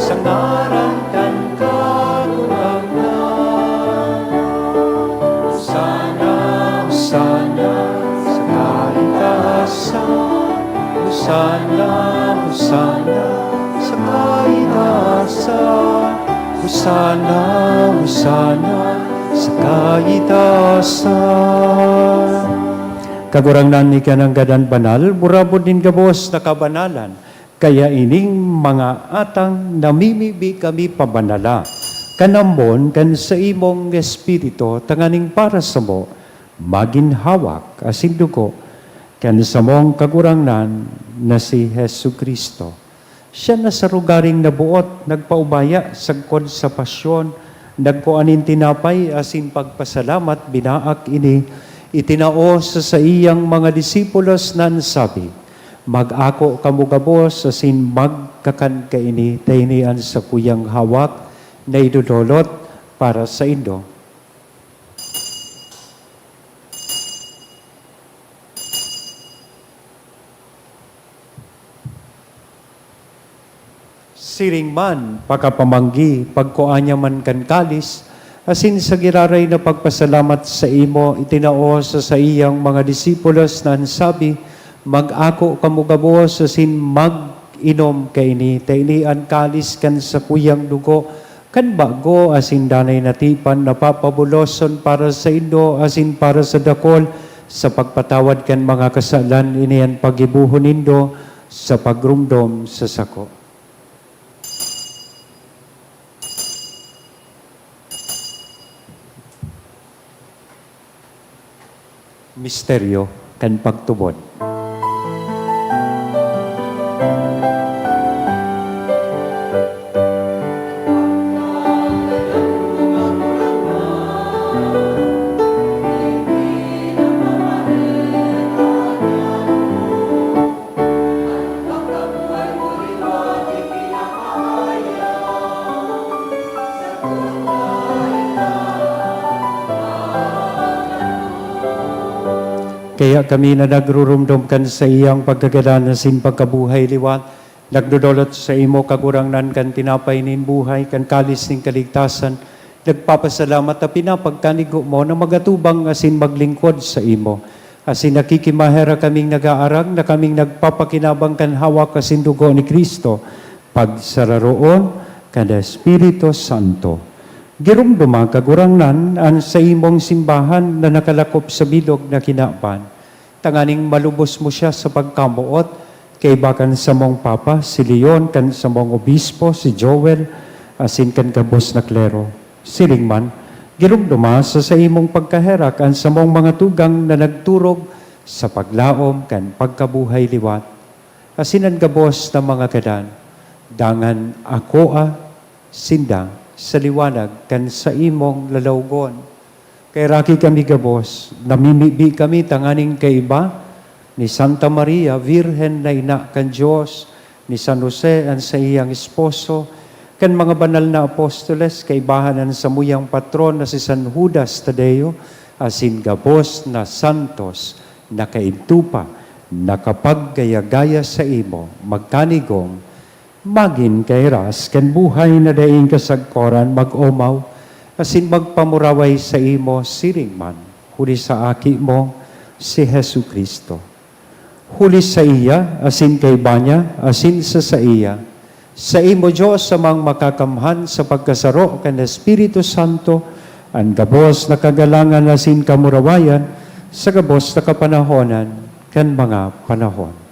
Sa ngaran kan Kagurangnan. Hosanna, Hosanna sa kaitaasan. Hosanna, Hosanna sa kaitaasan. Hosanna, Hosanna sa kaitaasan. Kagurangnan, ika nanggad an banal, burabod nin gabos na kabanalan. Kaya ining mga atang namimibi kami pabanala kan ambon kan saimong Espiritu, tanganing para samo magin hawak asin dugo kan samong Kagurangnan na si Jesu-Cristo. Siya na sa rogaring naboot, nagpaubaya sagkod sa pasyon, nagkua nin tinapay asin pagpasalamat, binaak ini, itinao sa saiyang mga disipulos na an sabi, Mag-ako kamo gabos asin magkakan kaini, ta ini an sakuyang hawak na idodolot para saindo. Siring man, pakapamanggi, pagkua niya man kan kalis, asin sa giraray na pagpasalamat saimo, itinao sa saiyang mga disipulos na an sabi, "Mag-ako kamo gabos asin mag-inom kaini, ta ini an kalis kan sakuyang dugo, kan bago asin danay na tipan na papabuloson para saindo asin para sa dakul sa pagpatawad kan mga kasalan. Ini an paggibohon nindo sa pagromdom sa sako." Misteryo kan pagtubod. Kaya kami na nagruromdom kan saiyang pagkagadan asin pagkabuhay liwat, nagdodolot saimo, Kagurangnan, kan tinapay nin buhay, kan kalis nin kaligtasan, nagpapasalamat ta pinapagkanigo mo na magatubang asin maglingkod saimo. Asin nakikimaherak kaming nag-aarag na kaming nagpapakinabang kan hawak asin dugo ni Cristo, pagsararoon kan Espiritu Santo. Giromdoma, Kagurangnan, an saimong simbahan na nakalakop sa bilog na kinaban, tanganing malubos mo siya sa pagkamoot, kaiba kan samong Papa, si Leon, kan samong Obispo, si Joel, asin kan gabos na klero. Siring man, giromdoma sa saimong pagkaherak an samong mga tugang na nagturog sa paglaom kan pagkabuhay liwat, asin an gabos na mga gadan, dangan akoa sinda sa liwanag kan saimong lalawgon. Kaheraki kami gabos, namimibi kami tanganing kaiba ni Santa Maria, Birhen na ina kan Dios, ni San Jose, an saiyang esposo, kan mga banal na apostoles, kaibahan an samuyang patron na si San Judas Tadeo, asin gabos na santos na kaidto pa nakapagkaya-gaya saimo, magkanigong magin kahiras kan buhay na daing kasagkoran, mag-omaw asin magpamuraway saimo siring man, huli sa Aki mo, si Jesu-Cristo. Huli saiya, asin kaiba niya, asin sa saiya, saimo, Dios Amang Makakamhan, sa pagkasaro kan Espiritu Santo, an gabos na kagalangan asin kamurawayan sa gabos na kapanahonan kan mga panahon.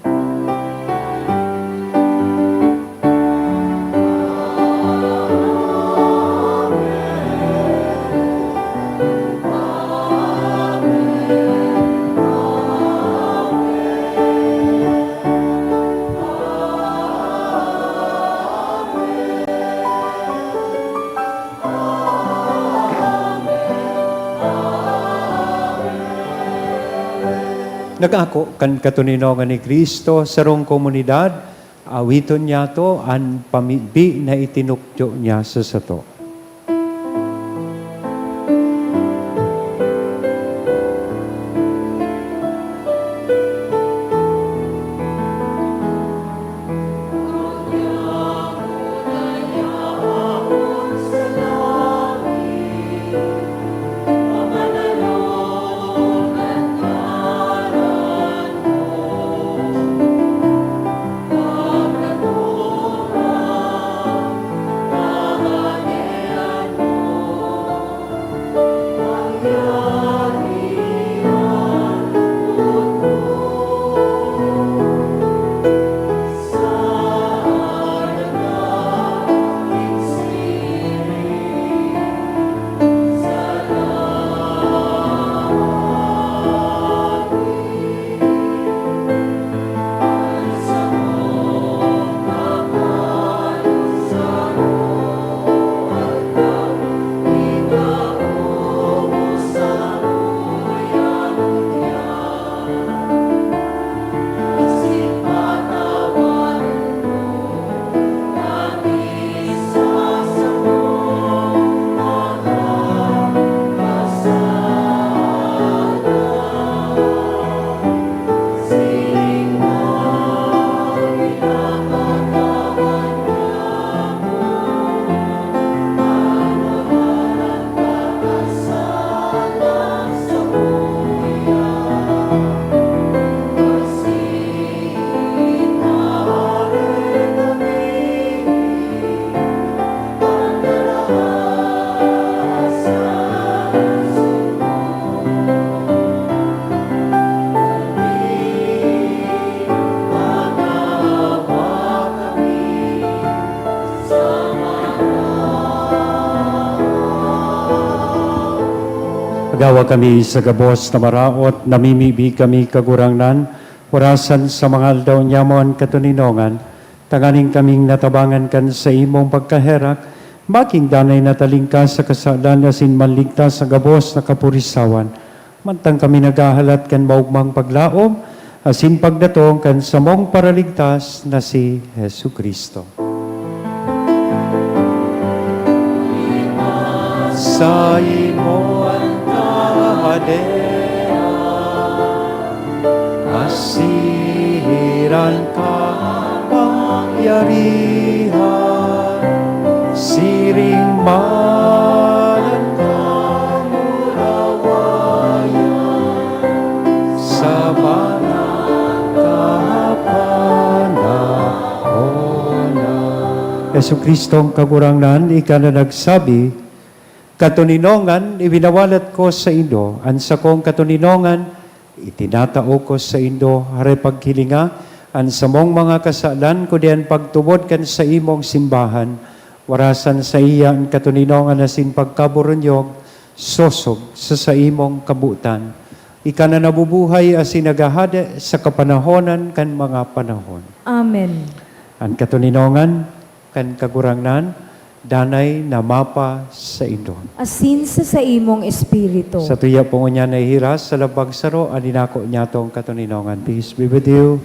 Nag-ako kan katoninongan ni Cristo, sarong komunidad, awiton niyato an pamibi na itinukdo niya sa sato. Pagawa kami sa gabos na maraot, namimibi kami, Kagurangnan, orasan sa mga aldaw niamo an katoninongan, tanganing kaming natabangan kan saimong pagkaherak, magin danay na talingkas sa kasalan asin maligtas sa gabos na kapurisawan. Mantang kami naghahalat kan maogmang paglaom asin pagdatong kan samong Paraligtas na si Jesu-Cristo. Saimo an kahadean, asin an kapangyarihan, siring man an kamurawayan sa mga kapanahonan. Jesu-Cristong Kagurangnan, ika na nagsabi, Katoninongan, ibinawalat ko saindo an sakong katoninongan, itinatao ko saindo, hare paghilinga an samong mga kasalan, kundi an pagtubod kan saimong simbahan. Warasan saiya an katoninongan asin pagkaburunyog, sosog sa saimong kabotan. Ika na nabubuhay asin naghahade sa kapanahonan kan mga panahon. Amen. An katoninongan kan Kagurangnan, danay na mapa saindo. Asin sa saimong espiritu. Sa tuya pong ngunyan na ihiras sa lambang saro, an inako niyatong katoninongan. Peace be with you.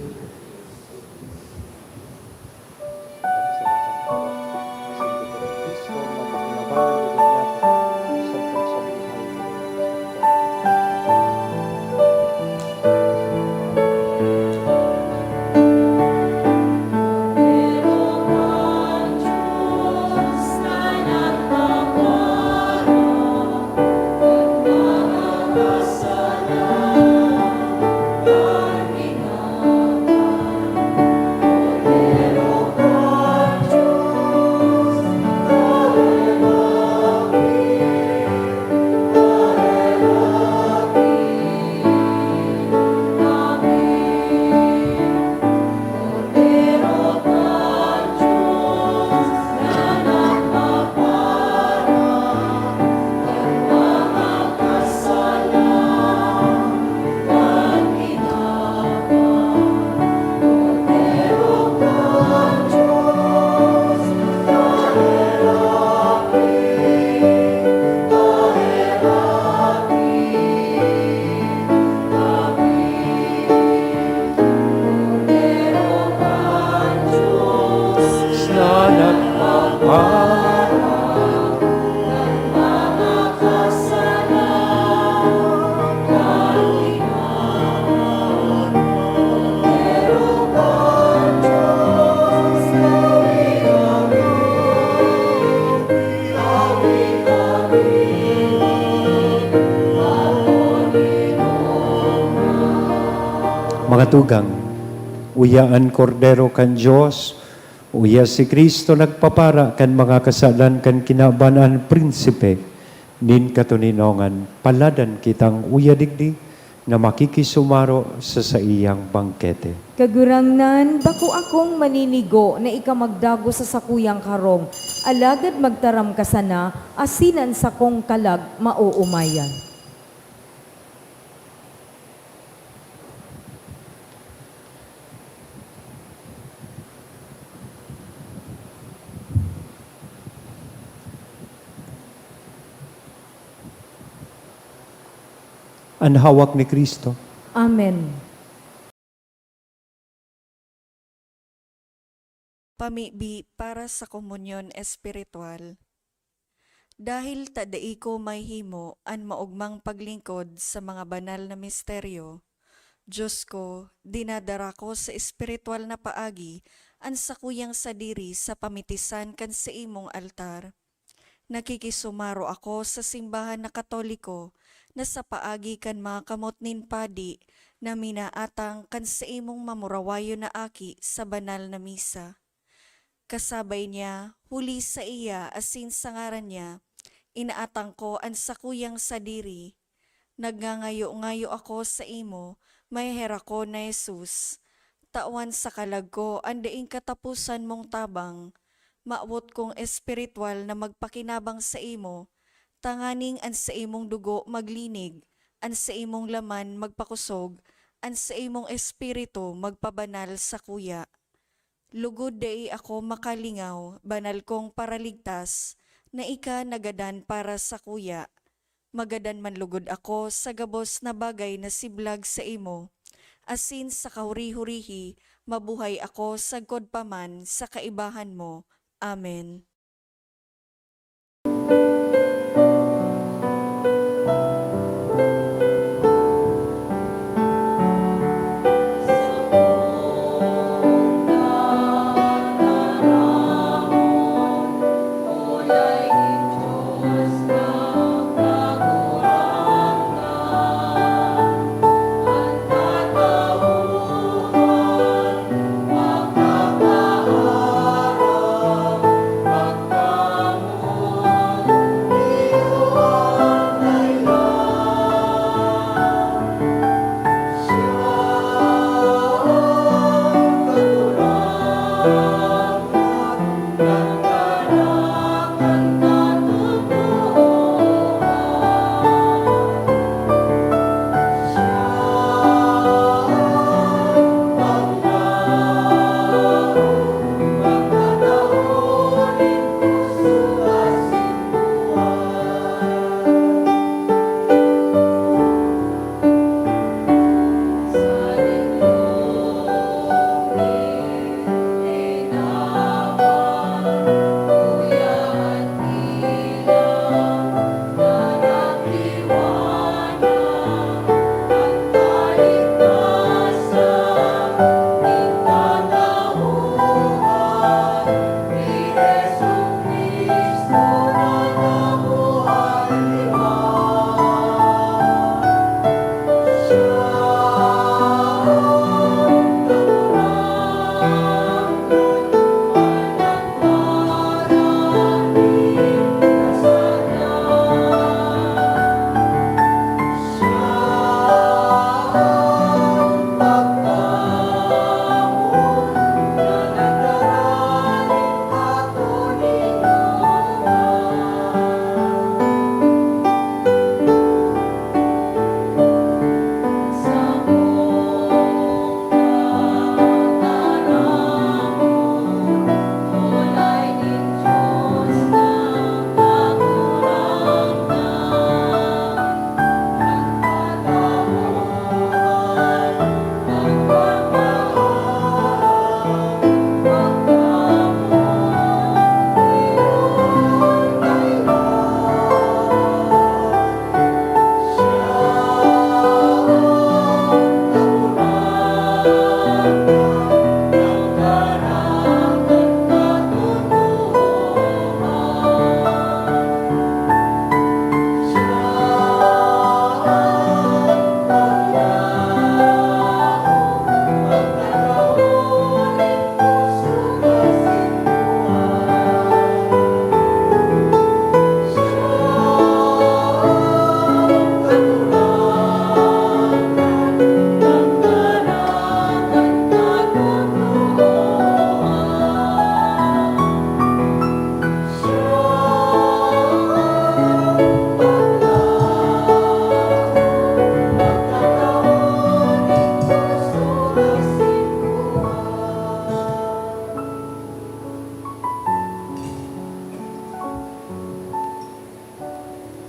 Mga tugang, uya an Kordero kan Dios, uya si Cristo nagpapara kan mga kasalan kan kinaban, an Prinsipe nin katoninongan. Paladan kitang uya digdi na makikisumaro sa saiyang bangkete. Kagurangnan, bako akong maninigo na ika magdagos sa sakuyang karong, alagad magtaram ka sana, asin an sakong kalag maoomayan. An hawak ni Cristo. Amen. Pamibi para sa komunyon espiritual. Dahil ta dai ko mahimo an maogmang paglingkod sa mga banal na misteryo, Dios ko, dinadara ko sa espiritual na paagi an sakuyang sadiri sa pamitisan kan saimong altar. Nakikisumaro ako sa simbahan na Katoliko na sa paagi kan mga kamot nin padi na minaatang kan saimong mamurawayon na aki sa banal na misa. Kasabay niya, huli saiya asin sa ngaran niya, inaatang ko an sakuyang sadiri. Nagngangayo-ngayo ako saimo, maheherakon na Jesus. Tawan sa kalag ko an daing kataposan mong tabang. Mawot kong espiritual na magpakinabang saimo, tanganing an saimong dugo maglinig, an saimong laman magpakosog, an saimong espiritu magpabanal sakuya. Lugod dai ako makalingaw, banal kong Paraligtas, na ika nagadan para sakuya. Magadan man lugod ako sa gabos na bagay na siblag saimo, asin sa kahuri-hurihi mabuhay ako sagkod pa man sa kaibahan mo. Amen.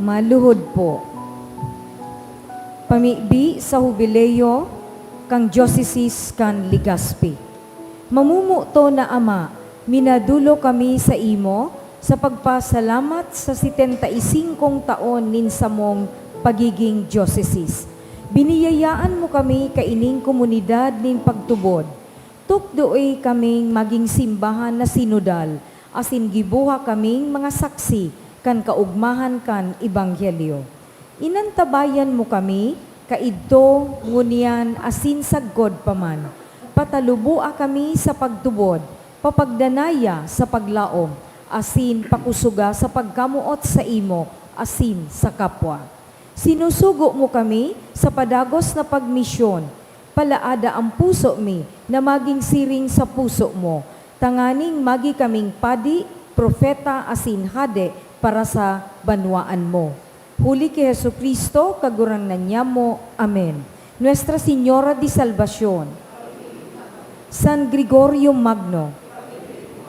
Maluhod po. Pamibi sa Hubileo kan Diocese kan Legazpi. Mamumuto na Ama, minadulo kami sa imo sa pagpasalamat sa setenta y singkong taon nin samong pagiging diocese. Biniyayaan mo kami kaining komunidad nin pagtubod. Tukdoe kaming magin simbahan na sinodal, asin gibuha kaming mga saksi kan kaogmahan kan Ebanghelyo. Inantabayan mo kami, kaidto, ngunyan, asin sagkod pa man. Pataluboa kami sa pagtubod, papagdanaya sa paglaom, asin pakusoga sa pagkamoot saimo asin sa kapwa. Sinusugo mo kami sa padagos na pagmisyon. Palaada an puso mi na magin siring sa puso mo, tanganing magi kaming padi, propeta, asin hade para sa banwaan mo. Huli ki Jesu-Cristo, Kagurangnan nyamo. Amen. Nuestra Señora de Salvacion, San Gregorio Magno,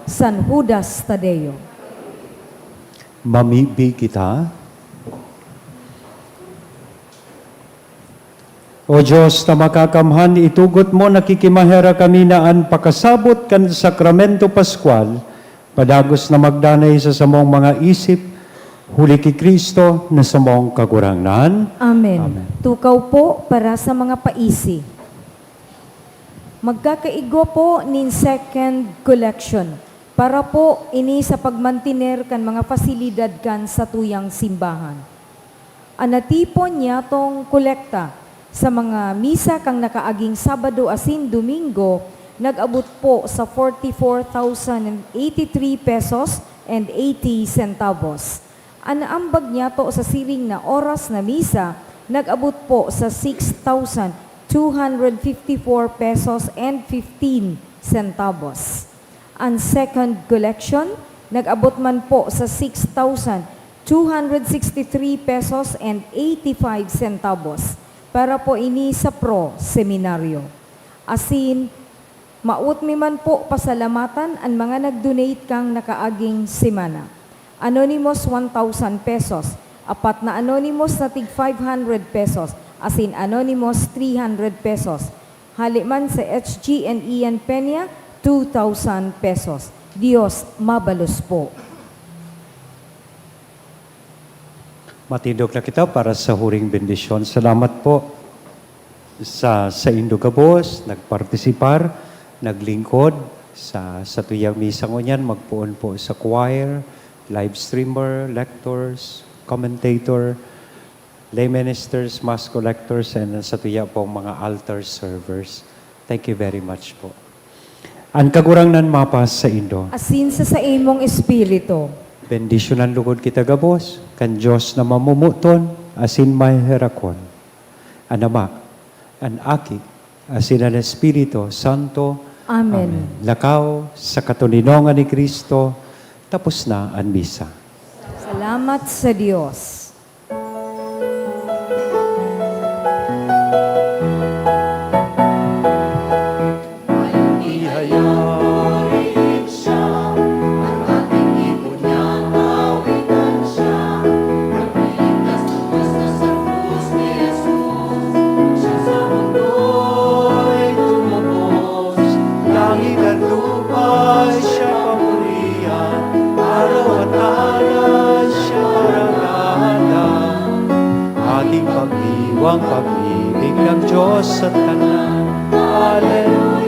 San Judas Tadeo. Mamibi kita. O Dios na makakamhan, itugot mo, nakikimaherak kami na an pakasabot kan Sakramento Pascual padagos na magdanay sa samong mga isip, huli ki Cristo na samong Kagurangnan. Amen. Amen. Tukaw po para sa mga paisi. Magkakaigwa po nin second collection para po ini sa pagmantiner kan mga pasilidad kan satuyang simbahan. An natipon niyatong kolekta sa mga misa kan nakaaging Sabado asin Domingo nag-abot po sa forty-four thousand and eighty-three pesos and eighty centavos. An naambag niyato sa siring na oras na misa nag-abot po sa six thousand two hundred fifty-four pesos and fifteen centavos. An second collection nag-abot man po sa six thousand two hundred sixty-three pesos and eighty-five centavos para po ini sa Pro Seminario. Asin, maot mi man po pasalamatan an mga nag-donate kan nakaaging semana. Anonymous, one thousand pesos. Apat na anonymous na tig five hundred pesos. Asin anonymous, three hundred pesos. Hale man sa H G and Ian Peña, two thousand pesos. Dios mabalos po. Matindog na kita para sa huring bendisyon. Salamat po sa saindo gabos, nagpartisipar, naglingkod sa satuyang misa ngunyan, magpoon po sa choir, live streamer, lectors, commentator, lay ministers, mass collectors, and sa tuya pong mga altar servers. Thank you very much po. An Kagurangnan mapasa saindo. Asin sa saimong espiritu. Bendisyonan lugod kita gabos kan Dios na mamomoton asin maheherakon, an Ama, an Aki, asin an Espiritu Santo. Amen. Amen. Lakaw sa katoninongan ni Cristo, tapos na an misa. Salamat sa Dios. Langit at lupa siya papurihan, araw at alay siya parangalan. Ating pagdiwang pag-ibig ng Diyos sa tanan. Hallelujah.